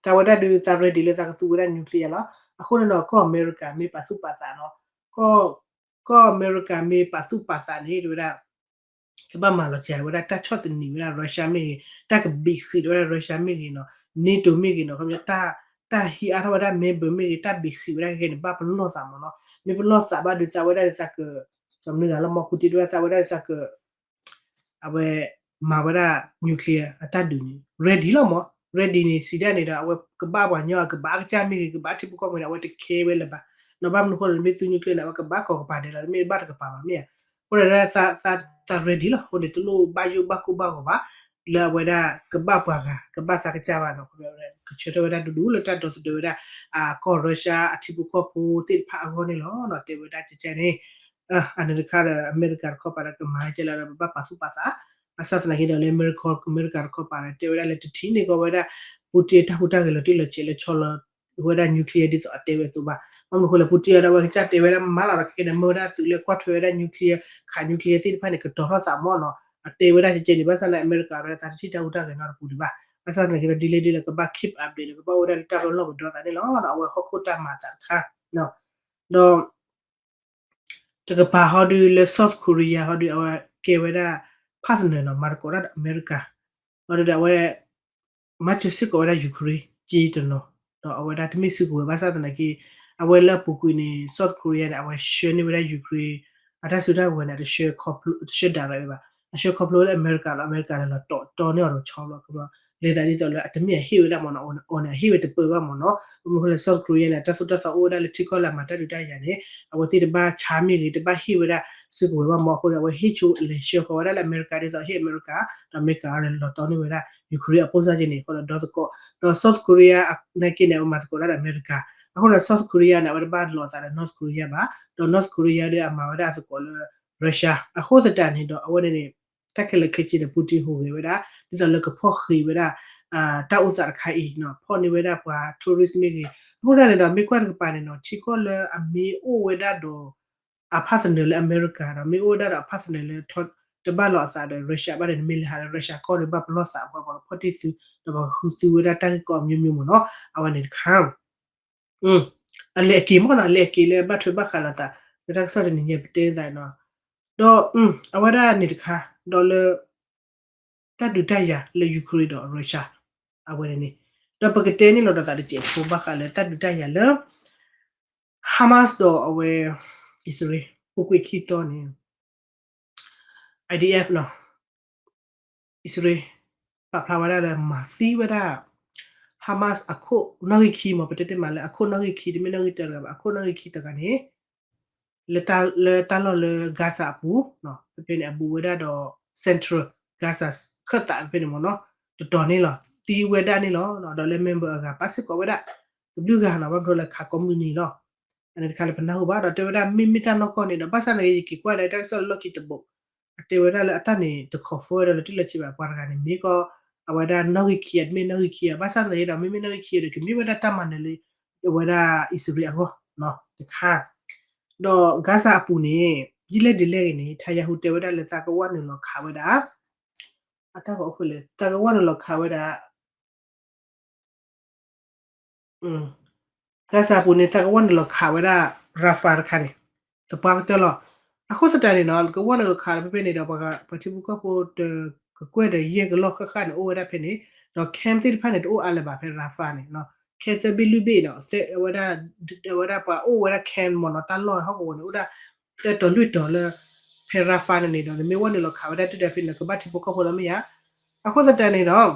သးဝဲဒၣ်ဒုး သး ready လၢသးကသူဝဲဒၣ် nuclear လီၤ. အဃိန့ၣ်ဒီး ကီၢ်အမဲရကၤမ့ၢ်ပာ်သူၣ်ပာ်သးနီၤ, ကီၢ် ကီၢ်အမဲရကၤမ့ၢ်ပာ်သူၣ်ပာ်သးန့ၣ် တဲဝဲဒၣ် ကဘၣ်မၤလီၤစှၤဝဲဒၣ် တၢ်ဆီၣ်သနံးဝဲဒၣ် Russia မ့ၢ်ဂ့ၤ, တၢ်ကဘံးဃ့ၢ်ဝဲဒၣ် Russia မ့ၢ်ဂ့ၤနီၤ, NATO မ့ၢ်ဂ့ၤနီၤ, ခီပညီ တၢ်ဟံးအါထီၣ်ဝဲဒၣ် member မ့ၢ်ဂ့ၤ, တၢ်ဘံးဃ့ၢ်ဝဲဒၣ်ခဲခဲန့ၣ် ဘၣ်ပလီၢ်သးမ့ၢ်နီၤ, မ့ၢ်ပလီၢ်သးဘၣ်ဒုး သးဝဲဒၣ်ဒုးသးက စီၤမနုၤဂၤလီၤမ့ၢ် Putin တဲဝဲဒၣ်သးဝဲဒၣ်ဒုးသးက အဝဲ မၤဝဲဒၣ် nuclear အတၢ်ဒုးန့ၣ် ready လီၤမ့ၢ်, ready န့ၣ် စံးဒၣ်န့ၣ်ဒီး အဝဲကဘၣ်ပှၤညီ ကဘၣ်အကစၢ်မ့ၢ်ဂ့ၤ ကဘၣ်ထံဖိကီၢ်ဖိန့ၣ် အဝဲတ care ဝဲလၢၤဘၣ်, နီၤ ဘၣ်မနုၤအဃိလဲၣ် မ့ၢ်သူ nuclear န့ၣ် အဝဲကဘၣ်ကိးကပၤဒဲးလီၤ, မ့ၢ်ဘၣ်တကပၤဘၣ်မ့ၢ်ဧါ, အဃိန့ၣ် သး ready လီၤ, အဃိန့ၣ် တလိၣ်ဘၣ်ယိၣ်ဘၣ်ကိၢ်ဘၣ်ဂီၤဘၣ်, လၢအဝဲဒၣ်ကဘၣ်ပှၤဂၤ ကဘၣ်သးကစၢ်ဘၣ်နီၤ, ကဆၢထၢၣ်ဝဲဒၣ်ဒူဒူလၢတၢ်ဒီသဒၢဝဲဒၣ် အကီၢ် Russia အထံဖိကီၢ်ဖိသ့ၣ်တဖၣ်အဂီၢ်န့ၣ်လီၤ, တဲဝဲဒၣ်ကကန့ၣ် အန့ၣ်တခါဒီး အမဲရကၤတခီပၤဒီး ကမၤကဲလၢဒီး ပဘၣ်ပာ်သူၣ်ပာ်သး, ဘၣ်ဆၣ်သနာ်က့ဒီး လၢအမဲရကၤတခီပၤဒီး တဲဝဲဒၣ်လၢတထံၣ်န့ၢ်ကီးဝဲဒၣ် Putin တၢ်ဟူးတၢ်ဂဲၤလီၤတံၢ်လီၤဆဲးလၢဆီလီၤဝဲဒၣ် nuclear ဒ်သိးအတဲဝဲအသိးဘၣ်, ဘၣ်မနုၤအဃိလဲၣ် Putin အဒီးအဝဲကစၢ်တဲဝဲဒၣ်မးလီၤဒီး ခဲကဲန့ၣ် မၢဝဲဒၣ်သုးလၢကွၢ်ထွဲဝဲဒၣ် nuclear ခး nuclear သ့ၣ်တဖၣ်န့ၣ် ကတီၤထီၣ်သးမ့ၢ်နီၤ, အတဲဝဲဒၣ်ကကန့ၣ် ဘၣ်ဆၣ်န့ၣ် အမဲရကၤဒီးသးတထံၣ်တၢ်ဟူးတၢ်ဂဲၤနီတပူၤဒံးဘၣ်, ဘၣ်ဆၣ်သနာ်က့ဒီး ဒ်လဲၣ်ဒ်လဲၣ် ကဘၣ် keep update ဒီး ကဘၣ်အိၣ်ဝဲဒၣ်လၢတၢ်လီၢ်လီၢ်ပဒီသးန့ၣ်လီၤ, အဝဲဟီၣ်ခိၣ်တၢ်မၤအသးတခါ, ဒီး တကပၤဟီဒုးလၢ South Korea ဟီဒုး အဝဲကဲဝဲဒၣ် partner နီၤ မၤသကိးတၢ်ဒီးအမဲရကၤ, ဟီဒုးဒီးအဝဲ မၤစၢၤစ့ၢ်ကီးဝဲဒၣ် Ukraine က့တနီၤ, ဒီးအဝဲဒၣ်တမ့ၢ်စုကဝဲၤဘၣ်ဆၣ်သနာ်က့ အဝဲလၢအပူၤကွံာ်န့ၣ် South Korea န့ၣ် အဝဲဆှၢန့ၢ်ဝဲဒၣ် Ukraine အတၢ်စုတၢ်ကဝဲၤန့ၣ် တဆှၢ တဆှၢ direct ဘၣ်, အဆှၢခီဖျိလၢအမဲရကၤလီၤ, အမဲရကၤန့ၣ်လီၤတီၤတီန့ၢ်အီၤဒီးဆီဘျီ လဲၤသးဒ်သိးလၢအတမ့ၢ်အဟ့ၣ်ဝဲဒၣ်မ့ၢ်နီၤ, အီၤန့ၣ် အဟ့ၣ်ဝဲတပၢၢ်ဘၣ်မ့ၢ်နီၤ, ဘၣ်မနုၤအဃိလဲၣ် South Korea န့ၣ် တၢ်သိၣ်တၢ်သီအိၣ်ဝဲဒၣ်လၢထံကီၢ်လၢအမၤတၢ်ဒုးတၢ်ယၤန့ၣ် အဝဲသ့ၣ်တဘၣ်ဆါမ့ၢ်ဂ့ၤ တဘၣ်ဟ့ၣ်ဝဲဒၣ်စုကဝဲၤဘၣ်မ့ၢ်အဃိန့ၣ် အဝဲဟ့ၣ်ဆိလဲၤဆှၢဃီၤဝဲဒၣ်လၢအမဲရကၤ ဒ်သိးဟ့ၣ်အမဲရကၤ ဒီးအမဲရကၤန့ၣ် လီၤတီန့ၢ်ဝဲဒၣ် Ukraine အပိၢ်စၢ်က့န့ၣ် အဃိဒီးဒီသကိး, ဒီး South Korea နာ်က့န့ၣ် အဝဲမၤသကိးတၢ်ဒီးအမဲရကၤ, အဃိဒီး South Korea န့ၣ် အဝဲတဘၣ်လိာ်အသးဒီး North Korea ဘၣ်, ဒီး North Korea ဒီးအမၤဝဲဒၣ်အသကိးလၢ Russia အဃိသတးန့ၣ်ဒီး အဝဲန့ၣ်န့ၣ် တၢ်ခဲလၢာ်ခဲဆ့ဒီး Putin ဟူးဂဲၤဝဲဒၣ် ဒ်သိးလၢကဖီၣ်ဃံးဝဲဒၣ် တၢ်အိၣ်သးတခါအံၤနီၤ, ဖီၣ်န့ၢ်ဝဲဒၣ်ပှၤ tourist မ့ၢ်ဂ့ၤ, အဃိသတးန့ၣ်ဒီး မ့ၢ်ကွၢ်တကပၤန့ၣ်နီၤ ထံကီၢ်လၢအမ့ၢ်အိၣ်ဝဲဒၣ်ဒီး အဖးသနၢၣ်လၢအမဲရကၤ ဒီးမ့ၢ်အိၣ်ဝဲဒၣ်ဒီးအဖးသနၢၣ်လၢ တဘၣ်လိာ်အသးဒီး Russia ဘၣ်န့ၣ် နမ့ၢ်လဲၤဟးလၢ Russia ကီၢ်ဒီး ဘၣ်ပလီၢ်သးပှၤ ပှၤကဖီၣ်တ့ၢ်သု ဒီးပှၤကဃုသုဝဲဒၣ်တၢ်ဂ့ၢ်ကီအမျိုးမျိုးမ့ၢ်နီၤ, အဝဲန့ၣ်တခါ အလဲၤအက့ၤမ့ၢ်နီၤ အလဲၤအက့ၤလၢဘၣ်ထွဲဘၣ်ဃးလိာ်သး လၢတၢ်ကစီၣ်တနံၤညါပတဲသးနီၤ, ဒီး အဝဲဒၣ်န့ၣ်တခါ ဒီးလၢ တၢ်ဒုးတၢ်ယၤလၢ Ukraine ဒီး Russia အဝဲန့ၣ်န့ၣ်, ဒီးပကတဲန့ၢ်လီၤဒီးသးတစဲးဖိဘၣ်ဃးလၢတၢ်ဒုးတၢ်ယၤလၢ Hamas ဒီးအဝဲ အံၣ်စရ့လး ပူၤကွံာ်ခံသီန့ၣ် IDF နီၤ အံၣ်စရ့လး ပာ်ဖျါဝဲဒၣ်လၢမၤသံဝဲဒၣ် Hamas အခိၣ်နီၣ်ဂံၢ်ခံမး ပတဲတ့ၢ်မးလၢအခိၣ်နီၣ်ဂံၢ်ခံ တမ့ၢ်နီၣ်ဂံၢ်တၢတဂၤဘၣ် အခိၣ်နီၣ်ဂံၢ်ခံတဂၤန့ၣ် လၢတၢ်လီၢ်လၢ Gaza အပူၤ ဖဲဖဲန့ၣ် အဘူးဝဲဒၣ်ဒီး Central Gaza ခၢၣ်သးဖဲဖဲန့ၣ်မ့ၢ်နီၤ တတီၤန့ၣ်လီၤ သံဝဲဒၣ်န့ၣ်လီၤ ဒီးလၢ member အဂၤ ပာ်စ့ၢ်ကီးဝဲဒၣ် တဘျုးဂၤနီၤ ဘၣ်မနုၤလၢခးကိးမုၢ်နံၤလီၤ အန့ၣ်တခါလၢပနၢ်ဟူဘၣ် ဒီးတဲဝဲဒၣ်မ့မ့ၢ်တၢ်နီၢ်ကီၢ်န့ၣ်ဒီး ဘၣ်ဆၣ်သနာ်က့ ယက့ၤကွၢ်ဒီးတၢ်ကစီၣ်လၢလီၢ်ခံတဘိ အတဲဝဲဒၣ်လၢအတၢ်န့ၣ် တ confirm ဝဲဒၣ်လၢတၢ်လၢၤစံးဘၣ် ပှၤတဂၤန့ၣ် မ့ၢ်ကီး အဝဲဒၣ်နီၣ်ဂံၢ်ခံ တမ့ၢ်နီၣ်ဂံၢ်ခံ ဘၣ်ဆၣ်သနာ်က့ဒီး မ့မ့ၢ်နီၣ်ဂံၢ်ခံဒီး ကမ့ၢ်ဝဲဒၣ်တၢ်မၤနၢၤလၢ အဝဲဒၣ်အံၣ်စရ့လးအဂီၢ် တခါ ဒီး Gaza အပူၤန့ၣ် ဒ်လဲၣ်ဒ်လဲၣ်ဂ့ၤန့ၣ် Netanyahu တဲဝဲဒၣ်လၢသးကဝၢ်နုာ်လီၤခးဝဲဒၣ် အတၢ်ဂီၤအိၣ်ဖဲလဲၣ် သးကဝၢ်နုာ်လီၤခးဝဲဒၣ် Gaza အပူၤန့ၣ် သးကဝၢ်နုာ်လီၤခးဝဲဒၣ် Rafah တခါန့ၣ် သပှၢ်ကတၢၢ်လီၤ. အဃိသတးန့ၣ်နီၤ ကဝၢ်နုာ်လီၤခးဒီးဖဲဖဲန့ၣ်ဒီး ပှၤထံဖိကီၢ်ဖိတကကွဲၢ်ဒီးယဲၢ်ကလီၢ်ဃၣ်ဃၣ်န့ၣ် အိၣ်ဝဲဒၣ်ဖဲန့ၣ် ဒီး camp သ့ၣ်တဖၣ်န့ၣ် တအိၣ်အါလၢၤဘၣ်ဖဲ Rafah န့ၣ် camp သၢဘ့ၣ်လွံၢ်ဘ့ၣ်ဒီး ဝဲဒၣ် ဝဲဒၣ်ပှၤအိၣ်ဝဲဒၣ် camp မ့ၢ်နီၤ တၢ်လီၢ်ဟီၣ်ကဝီၤန့ၣ် အိၣ်ဒၣ် သၢတီၤလွံၢ်တီၤလၢ ဖဲ Rafah န့ၣ်န့ၣ်ဒီး နမ့ၢ်ဝၢ်နုာ်လီၤခးဝဲဒၣ်ဒုၣ်ဒါဖဲန့ၣ် ကဘၣ်ထံဖိကီၢ်ဖိလီၤမ့ၢ်ဧါ. အဃိသတးန့ၣ်ဒီး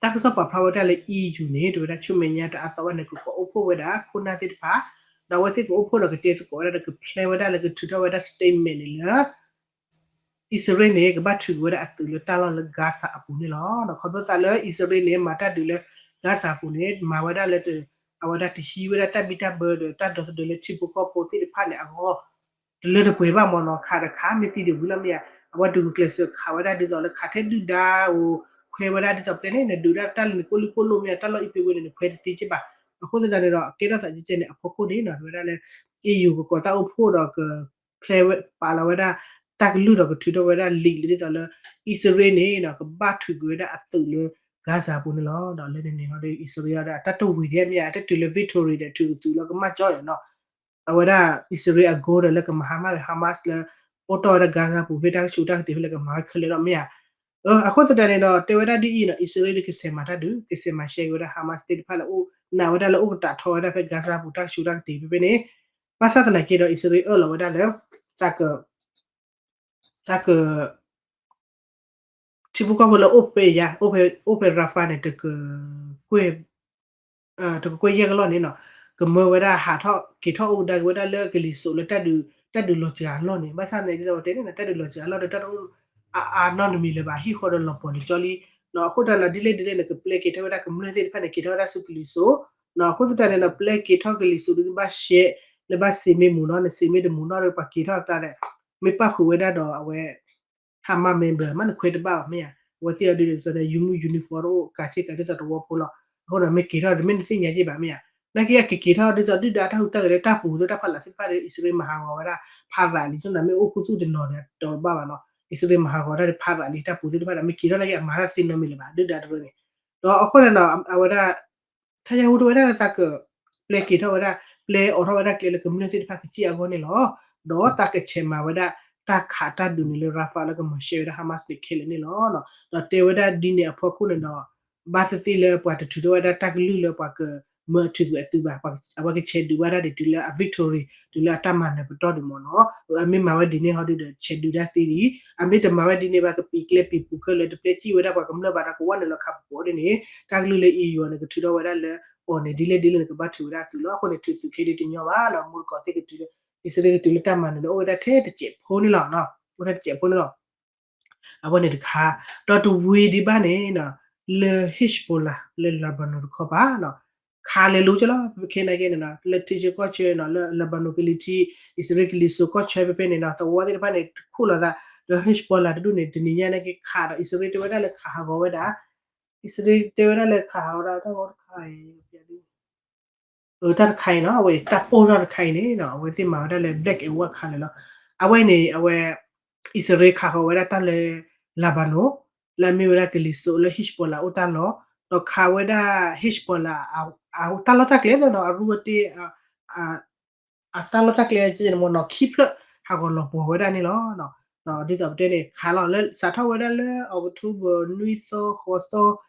တၢ်ကစီၣ်ပာ်ဖျါဝဲဒၣ်လၢ EU န့ၣ် တဲဝဲဒၣ်ဆူမဲာ်ညါတအါသီဘၣ်န့ၣ် ကကိးအိၣ်ဖှိၣ်ဝဲဒၣ်ခိၣ်နၢ်သ့ၣ်တဖၣ်, ဒီးအဝဲသ့ၣ်ကအိၣ်ဖှိၣ်ဒီးကတဲသကိးဝဲဒၣ်ဒီး ကဖျဲဝဲဒၣ်လၢကထုးထီၣ်ဝဲဒၣ် statement န့ၣ်လၢ အံၣ်စရ့လးန့ၣ် ကဘၣ်ထုးကွံာ်ဝဲဒၣ်အသုးလၢတၢ်လီၢ်လၢ Gaza အပူၤန့ၣ်လီၤ. ခီဖျိသးလၢအံၣ်စရ့လးန့ၣ် မၤတၢ်ဒုးလၢ Gaza အပူၤန့ၣ် မၤဝဲဒၣ်လၢ အဝဲဒၣ်တဟံးဝဲဒၣ်တၢ်ဘံၣ်တၢ်ဘၢဒီးတၢ်ဒီသဒၢလၢထံဖိကီၢ်ဖိသ့ၣ်တဖၣ်န့ၣ်အဂီၢ် တလၢတပှဲၤဘၣ်မ့ၢ်နီၤ ခးတခး မ့ၢ်သံဒံးဝံၤလီၤမ့ၢ်ဧါ. အဝဲဒုးဂုာ်ကျဲးစၢးခးဝဲဒၣ်ဒ်သိးလၢခးထဲဒုၣ်ဒါဧိၤ ခွဲးဝဲဒၣ်ဒ်သိးပျဲန့ၣ် နဒုးဒၣ်တၢ်လၢနကိၣ်လံၢ်ကိၣ်လိၣ်မ့ၢ်ဧါ တၢ်လီၢ်အံၤပှဲၤဝဲန့ၣ် နခွဲးတသ့က့ဘၣ်. အဃိသတးန့ၣ်ဒီး ကဲထီၣ်သးကဲကဲန့ၣ် အဖီခိၣ်န့ၣ် တဲဝဲဒၣ်လၢ EU ကကိးတၢ်အိၣ်ဖှိၣ်ဒီးကဖျဲးဝဲ ပာ်လီၤဝဲဒၣ် တၢ်ကလုၢ်ဒီးကထုးထီၣ်ဝဲဒၣ် link လၢဒ်သိးလၢ အံၣ်စရ့လးန့ၣ် ကဘၣ်ထုးကွံာ်ဝဲဒၣ်အသုးလၢ Gaza အပူၤန့ၣ်လီၤ. ဒီးလၢန့ၣ်န့ၣ်ဟီဒီး အံၣ်စရ့လးဒီးအတၢ်တဝံၤဒ်မ့ၢ်ဧါ တၢ်တုၤလၢ victory ဒီးထုးကသုးလီၤကမၣ်ကၠီယီၤနီၤ အဝဲဒၣ်အံၣ်စရ့လးအ goal ဒီးလၢကမၤဟါမၢ်ဂ့ၤ Hamas လၢ အိၣ်တီၢ်ဝဲဒၣ် Gaza ပူၤဖဲတၢ်ကဆူးတၢ်ကတ့ၤဖဲလၢကမၤဝဲခဲလၢာ်ဒီးမ့ၢ်ဧါ. အဃိသတးန့ၣ်ဒီး တဲဝဲဒၣ်ဒ်အံၤနီၤ အံၣ်စရ့လးကဆဲးမၤတၢ်ဒုး ကဆဲးမၤရှဲက့ၤဝဲဒၣ် Hamas သ့ၣ်တဖၣ်လၢအိၣ် နာ်ဝဲဒၣ်လၢအိၣ်ကတးထီဝဲဒၣ်ဖဲ Gaza ပူၤတၢ်ကဆူးတၢ်ကတ့ၤဖဲဖဲန့ၣ် ဘၣ်ဆၣ်သနာ်က့ဒီး အံၣ်စရ့လးအၢၣ်လီၤဝဲဒၣ်လၢ သးက သးက ထံဖိကီၢ်ဖိလၢအိၣ်ဖဲယါ အိၣ်ဖဲ အိၣ်ဖဲ Rafah န့ၣ် တကကွဲၢ် တကကွဲၢ်ယဲၢ်ကလီၢ်န့ၣ်နီၤ ကမၢဝဲဒၣ်ဟးထီၣ်က့ၤထီၣ်အိၣ်ကဒါက့ၤဝဲဒၣ်လၢကလံၤစိးလၢတၢ်ဒုး တၢ်ဒုးလီၤစှၤအလီၢ်န့ၣ် ဘၣ်ဆၣ်န့ၣ် ဒ်သိးပတဲန့ၣ်နီၤ တၢ်ဒုးလီၤစှၤအလီၢ်ဒီးတၢ်တအိၣ်အါအါနီတမံၤလၢၤဘၣ် ဟံၣ်ဃီဒီးလီၤပှီၢ်လၢကၠီလံနီၤ အဃိသတးဒီး ဒ်လဲၣ်ဒ်လဲၣ်န့ၣ် ကပျဲက့ၤထီၣ်ဝဲဒၣ်ကမျၢၢ်သ့ၣ်တဖၣ်န့ၣ် က့ၤထီၣ်ဝဲဒၣ်ဆူကလံၤစိးနီၤ အဃိသတးန့ၣ်ဒီး ပျဲက့ၤထီၣ်ကလံၤစိးဒုးဘၣ်ရှဲ လၢဘၣ်စ့မ့ၢ်မူၤနီၤ နစ့မ့ၢ်တမူၤနီၤဒီး ပှၤက့ၤထီၣ်အကျါဒီး မ့ၢ်ပၣ်ဃုာ်ဝဲဒၣ်ဒီးအဝဲ Hamas member မ့ၢ်နခွဲးတဘၣ်ဘၣ်မ့ၢ်ဧါ အဝဲသ့ၣ်အီၤဒုးဒ်သိးန့ၣ် ယူမူ uniform တအိၣ် ကးဆ့ကၤဒ်သိးတဝီဖိလီၤ အဃိန့ၣ် မ့ၢ်က့ၤထီၣ်ဒီး မ့ၢ်နသ့ၣ်ညါက့ၤဘၣ်မ့ၢ်ဧါ နာ်က့အက့ၤက့ၤထီၣ်ဒ်သိးဒုၣ်ဒါတၢ်ဟူးတၢ်ဂဲၤလၢတၢ်ပူၤသ့ၣ်တၢ်ဖးလၢ်သ့ၣ်တဖၣ်ဒီး အံၣ်စရ့လးမၤဟးဂီၤဝဲဒၣ် ဖးရၤလံ ဆိသးမ့ၢ်အိၣ်ခူသူၣ်တနီၤဒီးတဘၣ်ဘၣ်နီၤ အံၣ်စရ့လးမၤဟးဂီၤတၢ်ဒီးဖးရၤလံ တၢ်ပူၤသ့ၣ်တဖၣ်ဒီး မ့ၢ်က့ၤထီၣ်နာ်က့အမၤတၢ်သ့နီတမံၤလၢၤဘၣ် ဒုၣ်ဒါတရၢန့ၣ် ဒီးအဃိန့ၣ်ဒီး အဝဲဒၣ် ထါယါဟူးတဲဝဲဒၣ်လၢသးက ပျဲက့ၤထီၣ်ဝဲဒၣ် ပျဲအိးထီၣ်ဝဲဒၣ်ကျဲလၢကမျၢၢ်သ့ၣ်တဖၣ်ကစံၣ်အဂီၢ်န့ၣ်လီၤ. ဒီးသးကဆဲးမၤဝဲဒၣ် တၢ်ခးတၢ်ဒုးန့ၣ်လၢ Rafah လၢကမၤရှဲဝဲဒၣ် Hamas န့ၣ်ခဲလၢာ်န့ၣ်လီၤ. ဒီးတဲဝဲဒၣ်ဒ်န့ၣ်အဖီခိၣ်န့ၣ်ဒီး ဘၣ်သ့ၣ်သ့ၣ်လၢပှၤတထုးထီၣ်ဝဲဒၣ်တၢ်ကလုၢ်လၢပှၤကမၢအထုးကွံာ်အသုးဘၣ်, အဝဲကဆဲးဒုးဝဲဒၣ်ဒ်တုၤလၢအ victory တုၤလၢအတၢ်မၤနၢၤပတီၢ်ဒံးမ့ၢ်နီၤ. အမ့ၢ်မၤဝဲဒ်န့ၣ်ဟီဒုဒီး ဆဲးဒုးတၢ်သ့ဒံး, အမ့ၢ်တမၤဝဲဒ်န့ၣ်ဘၣ်ကပံာ်ကျဲပံာ်ပူၤခဲလၢာ် တပျဲစံၣ်ဝဲဒၣ်ပှၤကမျၢၢ်ဘၣ်ဒီးကဝဲနုာ်လီၤခးပူၤပူၤဒ်န့ၣ် တၢ်ကလုၢ်လၢ EU န့ၣ် ကထုးထီၣ်ဝဲဒၣ်လၢအီၤန့ၣ် ဒ်လဲၣ်ဒ်လဲၣ်န့ၣ် ကဘၣ်ထုးဝဲဒၣ်သုးလီၤ. အဃိန့ၣ် ထုးသုးခဲဒုတညီဘၣ်နီၤ. မူတကိးသ့ၣ်ကတုၤလၢ အံၣ်စရ့လးကတုၤလၢတၢ်မၤနၢၤန့ၣ် အိၣ်ဝဲဒၣ်ထဲတစဲးဖိန့ၣ်လီၤ. အိၣ်ထဲတစဲးဖိန့ၣ်လီၤ. အဝဲန့ၣ်တခါ, ဒီးတဝံၤဒံးဘၣ်န့ၣ် လၢ Hezbollah လၢ Lebanon တခီပၤနီၤ, ခးလဲၤလိၤကဲလီၤ ဖဲဖဲခဲနာ်က့န့ၣ်နီၤ လၢထံဆၢကီၢ်ဆၢနီၤ လၢ Lebanon ကလံၤထံး အံၣ်စရ့လးကလံၤစိးကီၢ်ဆၢဖဲဖဲန့ၣ်နီၤ သဝီသ့ၣ်တဖၣ်န့ၣ် တခူၣ်လိာ်သး ဒီး Hezbollah တဒူၣ်န့ၣ် တနံၤညါနာ်က့ခးဒီး အံၣ်စရ့လးတဲဝဲဒၣ်လၢခးဟးဂီၤဝဲဒၣ် အံၣ်စရ့လးတဲဝဲဒၣ်လၢခးဟးဂီၤဒၣ်တၢ်ဂီၤတခါအံၤ တၢ်တခါအံၤနီၤ အဝဲအံၤ တၢ်ပိၢ်ထီၣ်တခါအံၤန့ၣ်နီၤ အဝဲသ့ၣ်မၤဝဲဒၣ်လၢ black and white ခးလၢာ်လီၤ. အဝဲန့ၣ် အဝဲ အံၣ်စရ့လးခးဃီၤဝဲဒၣ်တၢ်လၢ Lebanon လၢအမ့ၢ်ဝဲဒၣ်ကလံၤစိးလၢ Hezbollah အိၣ်တၢ်လီၢ် ဒီးခးဝဲဒၣ် Hezbollah အတၢ်လီၢ်တၢ်ကျဲသ့ၣ်နီၤ အရူအတ့ၢ် အတၢ်လီၢ်တၢ်ကျဲကဲန့ၣ်မ့ၢ်နီၤ ခံဖျၢၣ် ဟးဂီၤလီၤပှီၤဝဲဒၣ်န့ၣ်လီၤ. ဒ်သိးပတဲန့ၣ် ခးလီၤလၢ စးထီၣ်ဝဲဒၣ်လၢ October နွံသီ ဃိးသီ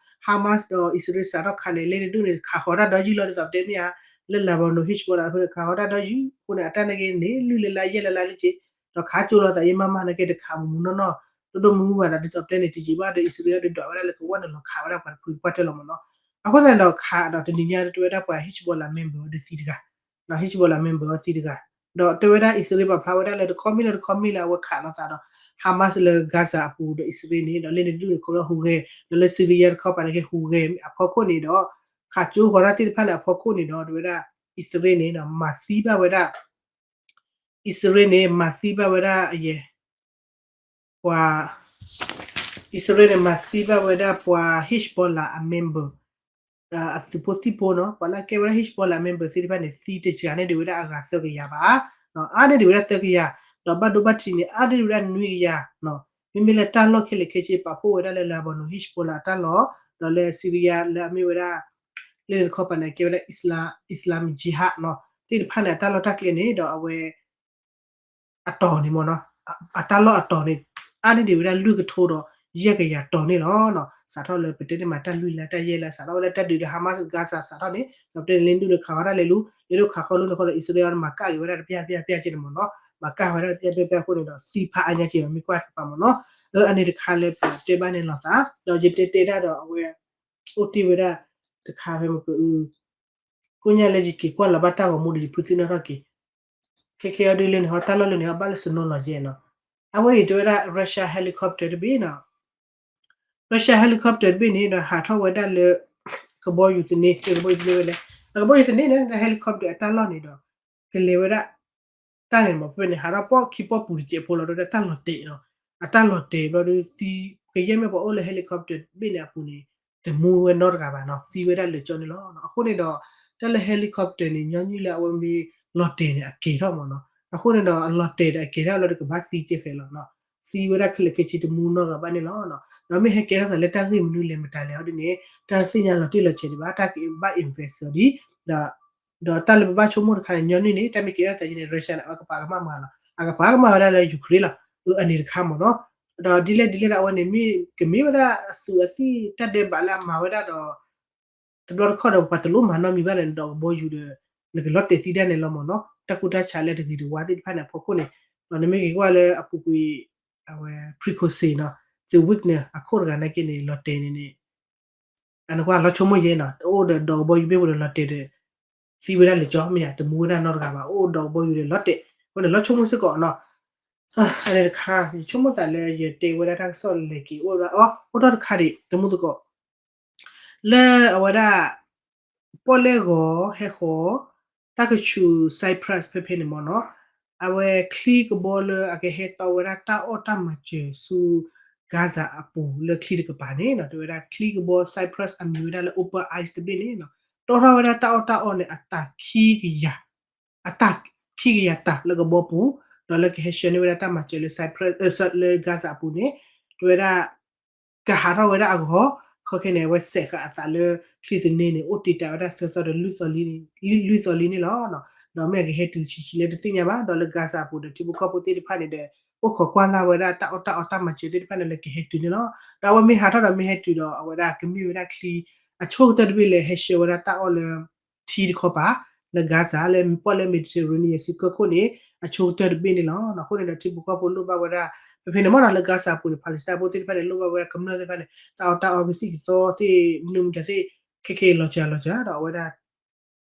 Hamas ဒီးအံၣ်စရ့လးစးထီၣ်ခးန့ၣ် လၢန့ၣ်ဒူၣ်န့ၣ် ခးဃီၤတၢ်ဒီယုၢ်လီၤ ဒ်သိးပတဲမ့ၢ်ဧါ လၢ Lebanon Hezbollah တဖုန့ၣ် ခးဃီၤတၢ်ဒီယုၢ်အဃိန့ၣ် အတၢ်နာ်က့န့ၣ် လွံၢ်လၢလါယဲၢ်လၢလါလံက့ ဒီးခးကၠိလိာ်သးအံၤမးမးနာ်က့တခးမူးမူးနီၢ်နီၢ် ဒိၣ်ဒိၣ်မုၢ်မုၢ်ဘၣ်ဒီး ဒ်သိးပတဲန့ၣ် တယံာ်ဘၣ်ဒီး အံၣ်စရ့လးဒီးဒွးဝဲဒၣ်လၢကဝီၤန့ၣ်လီၤခးဝဲဒၣ်ပှၤတဖုပှၢ်တၢၢ်လီၤမ့ၢ်နီၤ. အဃိသတးန့ၣ်ဒီးခးဒီးတနံၤညါတဲဝဲဒၣ်ပှၤ Hezbollah member ဒီးသံတဂၤ Hezbollah member အီၤသံတဂၤ ဒီးတဲဝဲဒၣ်အံၣ်စရ့လးပာ်ဖျါဝဲဒၣ်လၢတခီမ့ၢ်လၢတခီမ့ၢ်လၢအဝဲခးလိာ်သးဒီး Hamas လၢ Gaza အပူၤဒီးအံၣ်စရ့လးန့ၣ် ဒီးလၢန့ၣ်ဒူၣ်န့ၣ် ခီဖျိဟူးဂဲၤ ဒီးလၢ Syria တခီပၤန့ၣ်က့ဟူးဂဲၤအဖီခိၣ်န့ၣ်ဒီး ခးကၠိဃီၤတၢ်သ့ၣ်တဖၣ်န့ၣ်အဖီခိၣ်န့ၣ်ဒီး တဲဝဲဒၣ် အံၣ်စရ့လးန့ၣ် မၤသံဘၣ်ဝဲဒၣ် အံၣ်စရ့လးန့ၣ် မၤသံဘၣ်ဝဲဒၣ်အယဲၢ် ပှၤ အံၣ်စရ့လးန့ၣ် မၤသံဘၣ်ဝဲဒၣ်ပှၤ Hezbollah အ member အသုးဖိသံၣ်ဖိနီၤ ပှၤလၢကဲဝဲဒၣ် Hezbollah member သ့ၣ်တဖၣ်န့ၣ် သံတစှၤန့ၢ်ဒံးဝဲဒၣ်အဂၤသၢကယၤဘၣ် အါန့ၢ်ဒံးဝဲဒၣ်သၢကယၤ ဒီးဘၣ်ဒိဘၣ်ထံးန့ၣ် အါန့ၢ်ဒံးဝဲဒၣ်နွံကယၤ မ့မ့ၢ်လၢတၢ်လီၢ်ခဲလၢာ်ခဲဆ့ပာ်ဖှိၣ်ဝဲဒၣ်လၢ Lebanon Hezbollah အတၢ်လီၢ် ဒီးလၢ Syria လၢအမ့ၢ်ဝဲဒၣ် လၢန့ၣ်တခီပၤန့ၣ် ကဲဝဲဒၣ် Islam Jihad နီၤ သ့ၣ်တဖၣ်န့ၣ် အတၢ်လီၢ်တၢ်ကျဲန့ၣ်ဒီးအဝဲ အတီၤန့ၣ်မ့ၢ်နီၤ အတၢ်လီၢ်အတီၤန့ၣ် အါန့ၢ်ဒံးဝဲဒၣ်လွံၢ်ကထိဒီးယဲၢ်ကယၤတီၤန့ၣ်လီၤ. စးထီၣ်လၢပတဲန့ၣ်မးတၢ်လွံၢ်လါတၢ်ယဲၢ်လါ စးထီၣ်ဝဲလၢတၢ်ဒုးဒီး Hamas Gaza စးထီၣ်န့ၣ် ဒီးပတဲန့ၣ်လၢဒူၣ်န့ၣ်ခးဃီၤတၢ်လဲၤလူၤ လၢဒိၣ်ခးဃီၤလူၤန့ၣ်ဃီဒီး အံၣ်စရ့လးန့ၣ် မၤကၣ်က့ၤဝဲဒၣ်တပျၢ်တပျၢ်တပျၢ်က့န့ၣ်မ့ၢ်နီၤ မၤကၣ်ဝဲဒၣ်တပျၢ်တပျၢ်တပျၢ်အဃိန့ၣ်ဒီး သံဖးအါညါက့ဒီး မ့ၢ်ကွၢ်တကပၤမ့ၢ်နီၤ အန့ၣ်တခါလၢပတဲဘၣ်န့ၣ်လီၤသး ဒီးယတဲတဲဒၣ်ဒီးအဝဲ အိၣ်တ့ၢ်ဝဲဒၣ် တခါဖဲမ့ၢ်ကအု ကိညါလၢယက့ၤကွၢ်လီၤဘၣ်တၢ်ဂီၤမူဒီးယဖုသံနီၣ်ထီၣ်က့ၤ ခဲခဲအံၤဒုးလၢန့ၣ် ဟီတၢ်လီၢ်လၢန့ၣ် ဟီဘၣ်လၢ snow လီၤယဲၢ်နီၤ အဝဲအံၤတဲဝဲဒၣ် Russia helicopter တဘ့ၣ်နီၤ Russia helicopter တဘ့ၣ်န့ၣ်ဒီးဟးထီၣ်ဝဲဒၣ်လၢ ကဘီယူၤသန့ ကဘီယူၤသန့ဝဲလဲၣ် အကဘီယူၤသန့န့ၣ် helicopter အတၢ်လီၢ်န့ၣ်ဒီး ကလဲၤဝဲဒၣ် တၢ်န့ၣ်မ့ၢ်ဖဲန့ၣ် ဟးထီၣ်ပီၣ်ခံပီၣ်ပူၤတစဲးဖိလီၤ ဒီးတၢ်လီၤတဲာ်နီၤ အတၢ်လီၤတဲာ်ဘျီဒီးသံ ကယဲၢ်မ့ၢ်ပှၤအိၣ်လၢ helicopter တဘ့ၣ်န့ၣ်အပူၤန့ၣ် တမူဝဲနီတဂၤဘၣ်နီၤ သံဝဲဒၣ်လၢာ်ကၠီန့ၣ်လီၤ. အဃိန့ၣ်ဒီး တၢ်လၢ helicopter န့ၣ် ညီနုၢ်လၢအဝဲမ့ၢ်လီၤတဲာ်န့ၣ် အကဲၤထီၣ်မ့ၢ်နီၤ အဃိန့ၣ်ဒီး အလီၤတဲာ်ဒီးအကဲၤထီၣ်လီၤဒီးကဘၣ်သံကဲဃဲၤလီၤနီၤ သံဝဲဒၣ်ခဲလၢာ်ခဲဆ့တမူနီတဂၤဘၣ်န့ၣ်လီၤ. ဒီးမ့ၢ်ဟဲကဲထီၣ်သးလၢတၢ်ဂ့ၢ်မနုၤလဲၣ်မတၤလဲၣ်ဟီဒ်န့ၣ် တၢ်သ့ၣ်ညါလီၤတံၢ်လီၤဆဲးဒံးဘၣ် တၢ်ကဘၣ် investigate ဒံး ဒီးတၢ်လၢပဘၣ်ဆိကမိၣ်တခါန့ၣ် ညီနုၢ်န့ၣ် တၢ်မ့ၢ်ကဲထီၣ်သးယဲန့ၣ် Russia န့ၣ် အကပာ်ကမၣ်မးလီၤ အကပာ်ကမၣ်ဝဲဒၣ်လၢ Ukraine လီၤ အန့ၣ်တခါမ့ၢ်နီၤ ဒီးဒ်လဲၣ်ဒ်လဲၣ်ဒီးအဝဲန့ၣ် မ့ၢ်ကမ့ၢ်ဝဲဒၣ်အသူးအသ့ၣ်တၢ်ဒဲးဘးလၢအမၤဝဲဒၣ်ဒီး တဘျီတခီၣ်ဒီးပှၤတလိၣ်မၤနီတမံၤဘၣ်န့ၣ် ဒီးကဘီယူၤဒီး နကလီၤတဲာ်သံဒၣ်န့ၣ်လီၤမ့ၢ်နီၤ တၢ်ကူတၢ်ဆးလၢတဂ့ၤတဝါသ့ၣ်တဖၣ်န့ၣ်အဖီခိၣ်န့ၣ် ဒီးနမ့ၢ်က့ၤကွၢ်လၢအပူၤကွံာ် အဝဲ Prigozhin နီၤ သုး Wagner အခိၣ်တဂၤနာ်က့န့ၣ် လီၤတဲာ်န့ၣ်န့ၣ် အနကွၢ်လီၤဆိကမိၣ်ယဲနီၤ တအိၣ်ဒီးဒီးကဘီယူၤဘ့ၣ်ပူၤဒီးလီၤတဲာ်ဒီး သံဝဲဒၣ်လၢာ်ကၠီမ့ၢ်ယါ တမူဝဲဒၣ်နီတဂၤဘၣ် အိၣ်ဒီးကဘီယူၤဒီးလီၤတဲာ် အဃိန့ၣ်လီၤဆိကမိၣ်စ့ၢ်ကီးနီၤ အန့ၣ်တခါ ယဆိကမိၣ်သးလၢယတဲဝဲဒၣ်တၢ်ကစီၣ်လၢက့ၤအိၣ်ဝဲဒၣ်အီၤ အိၣ်ထီၣ်တခါဒံး တမူသကိး လၢအဝဲဒၣ် ပီၣ်လဲၣ်ဂီၤဟဲဃီၤ တၢ်ကဆူး Cyprus ဖဲဖဲန့ၣ်မ့ၢ်နီၤ အဝဲချံကဘီလၢအကဟဲတီဝဲဒၣ်တၢ်အီၣ်တၢ်မၤစၢၤဆူ Gaza အပူၤလၢချံတကပၤန့ၣ်နီၤ တဲဝဲဒၣ်ချံကဘီ Cyprus အမံၤဝဲဒၣ်လၢ Open Eyes တဘ့ၣ်န့ၣ်နီၤ တီထီၣ်ဝဲဒၣ်တၢ်အီၣ်တၢ်အီန့ၣ် အတၢ်ခံကယၤ အတၢ်ခံကယၤတၢ်လၢကဘီပူၤ ဒီးလၢကဟဲဆှၢန့ၢ်ဝဲဒၣ်တၢ်မၤစၢၤလၢ Cyprus လၢ Gaza အပူၤန့ၣ် တဲဝဲဒၣ် ကဟးထီၣ်ဝဲဒၣ်အဂီၢ် ခီခဲန့ၣ် အဝဲစဲးဃာ်အသးလၢ ချံသန့န့ၣ် အိၣ်တ့ၢ်တၢ်ဝဲဒၣ်သၢသီဒီးလွံၢ်သီလံန့ၣ်လီၤ. ဒီးမ့ၢ်အကဟဲတုၤဆံးဆံးလၢတသ့ၣ်ညါဘၣ် ဒီးလၢ Gaza အပူၤဒီး ထံဖိကီၢ်ဖိသ့ၣ်တဖၣ်န့ၣ်ဒီး အိၣ်ခိးကွၢ်လၢ်ဝဲဒၣ်တၢ်အီၣ်တၢ်အီတၢ်မၤစၢၤသ့ၣ်တဖၣ်န့ၣ်လၢကဟဲတုၤန့ၣ်လီၤ. ဒီးအဝဲမ့ၢ်ဟးထီၣ်ဒီးမ့ၢ်ဟဲတုၤဒီး အဝဲဒၣ်ကမ့ၢ်ဝဲဒၣ်ချံ အဆိကတၢၢ်တဘ့ၣ်လၢဟဲဆှၢဝဲဒၣ်တၢ်အီၣ်လၢ ထံတခီပၤ လၢ Gaza လၢပီၣ်လဲၣ် Mediterranean စ့ၢ်ကီးခိၣ်န့ၣ် အဆိကတၢၢ်တဘ့ၣ်န့ၣ်လီၤ. အဃိန့ၣ်ဒီးထံဖိကီၢ်ဖိလိၣ်ဘၣ်ဝဲဒၣ် ဖဲဖဲန့ၣ်မ့ၢ်နီၤ လၢ Gaza အပူၤန့ၣ် Palestine ဖိသ့ၣ်တဖၣ်န့ၣ် လိၣ်ဘၣ်ဝဲဒၣ်ကမျၢၢ်သ့ၣ်တဖၣ်န့ၣ် တၢ်အီၣ်တၢ်အီကသံၣ်ကသီသ့ၣ် မနုၤမတၤသ့ၣ် ခဲခဲအံၤလီၤစှၤလီၤစှၤ ဒီးအဝဲဒၣ်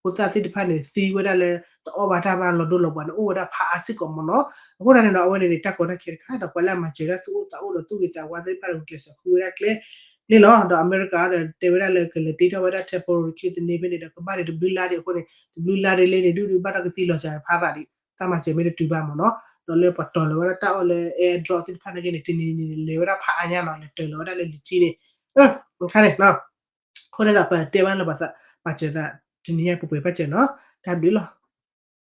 ဖိသၣ်သ့ၣ်တဖၣ်န့ၣ် သံဝဲဒၣ်လၢ တအီၣ်ဘၣ်တၢ်ဘၣ်လီၤဒိလီၤပှၤန့ၣ် အိၣ်ဝဲဒၣ်ဖးအါစ့ၢ်ကီးမ့ၢ်နီၤ. အဃိသတးန့ၣ်ဒီး အဝဲန့ၣ်န့ၣ် တၢ်ကီတၢ်ခဲတခါဒီး ပှၤလၢအမၤစၢၤဒၣ်သူၣ်အိၣ်သးအိၣ်ဒီးသူၣ်ဂ့ၤသးဝါသ့ၣ်တဖၣ်ဒီး ဂုာ်ကျဲးစၢးဃုဝဲဒၣ်ကျဲ လ့ၣ်လီၤ. ဒီးအမဲရကၤဒီး တဲဝဲဒၣ်လၢကလဲၤတ့ထီၣ်ဝဲဒၣ် temporary ချ့သန့ဖဲန့ၣ်ဒီး ကဘၣ်ဒံးတဘျုးလါဒံးအဃိန့ၣ် တဘျုးလါဒ်လဲၣ်န့ၣ် ဒုးဒုးဘၣ်ထီၣ်ကသံလီၤစှၤဖးရၤဒံး သးမၤစၢၤမ့ၢ်တတုၤဘၣ်မ့ၢ်နီၤ. ဒီးလၢပှၤတီၤလီၤဝဲဒၣ်တၢ်အီၣ်လၢ airdrop သ့ၣ်တဖၣ်နာ်က့န့ၣ် တနံၤနံၤန့ၣ် လဲၤဝဲဒၣ်ဖးအါညါနီၤ လဲၤတၢၤလီၤဝဲဒၣ်လၢလံာ်ထံန့ၣ် အခါန့ၣ် အဃိန့ၣ်ဒီး ပတဲဘၣ်လၢပှၤသးပာ်စၢၤသး တနံၤညါပှဲၤပှဲၤဘၣ်စၢၤနီၤ တၢ်ဘျုးလီၤ.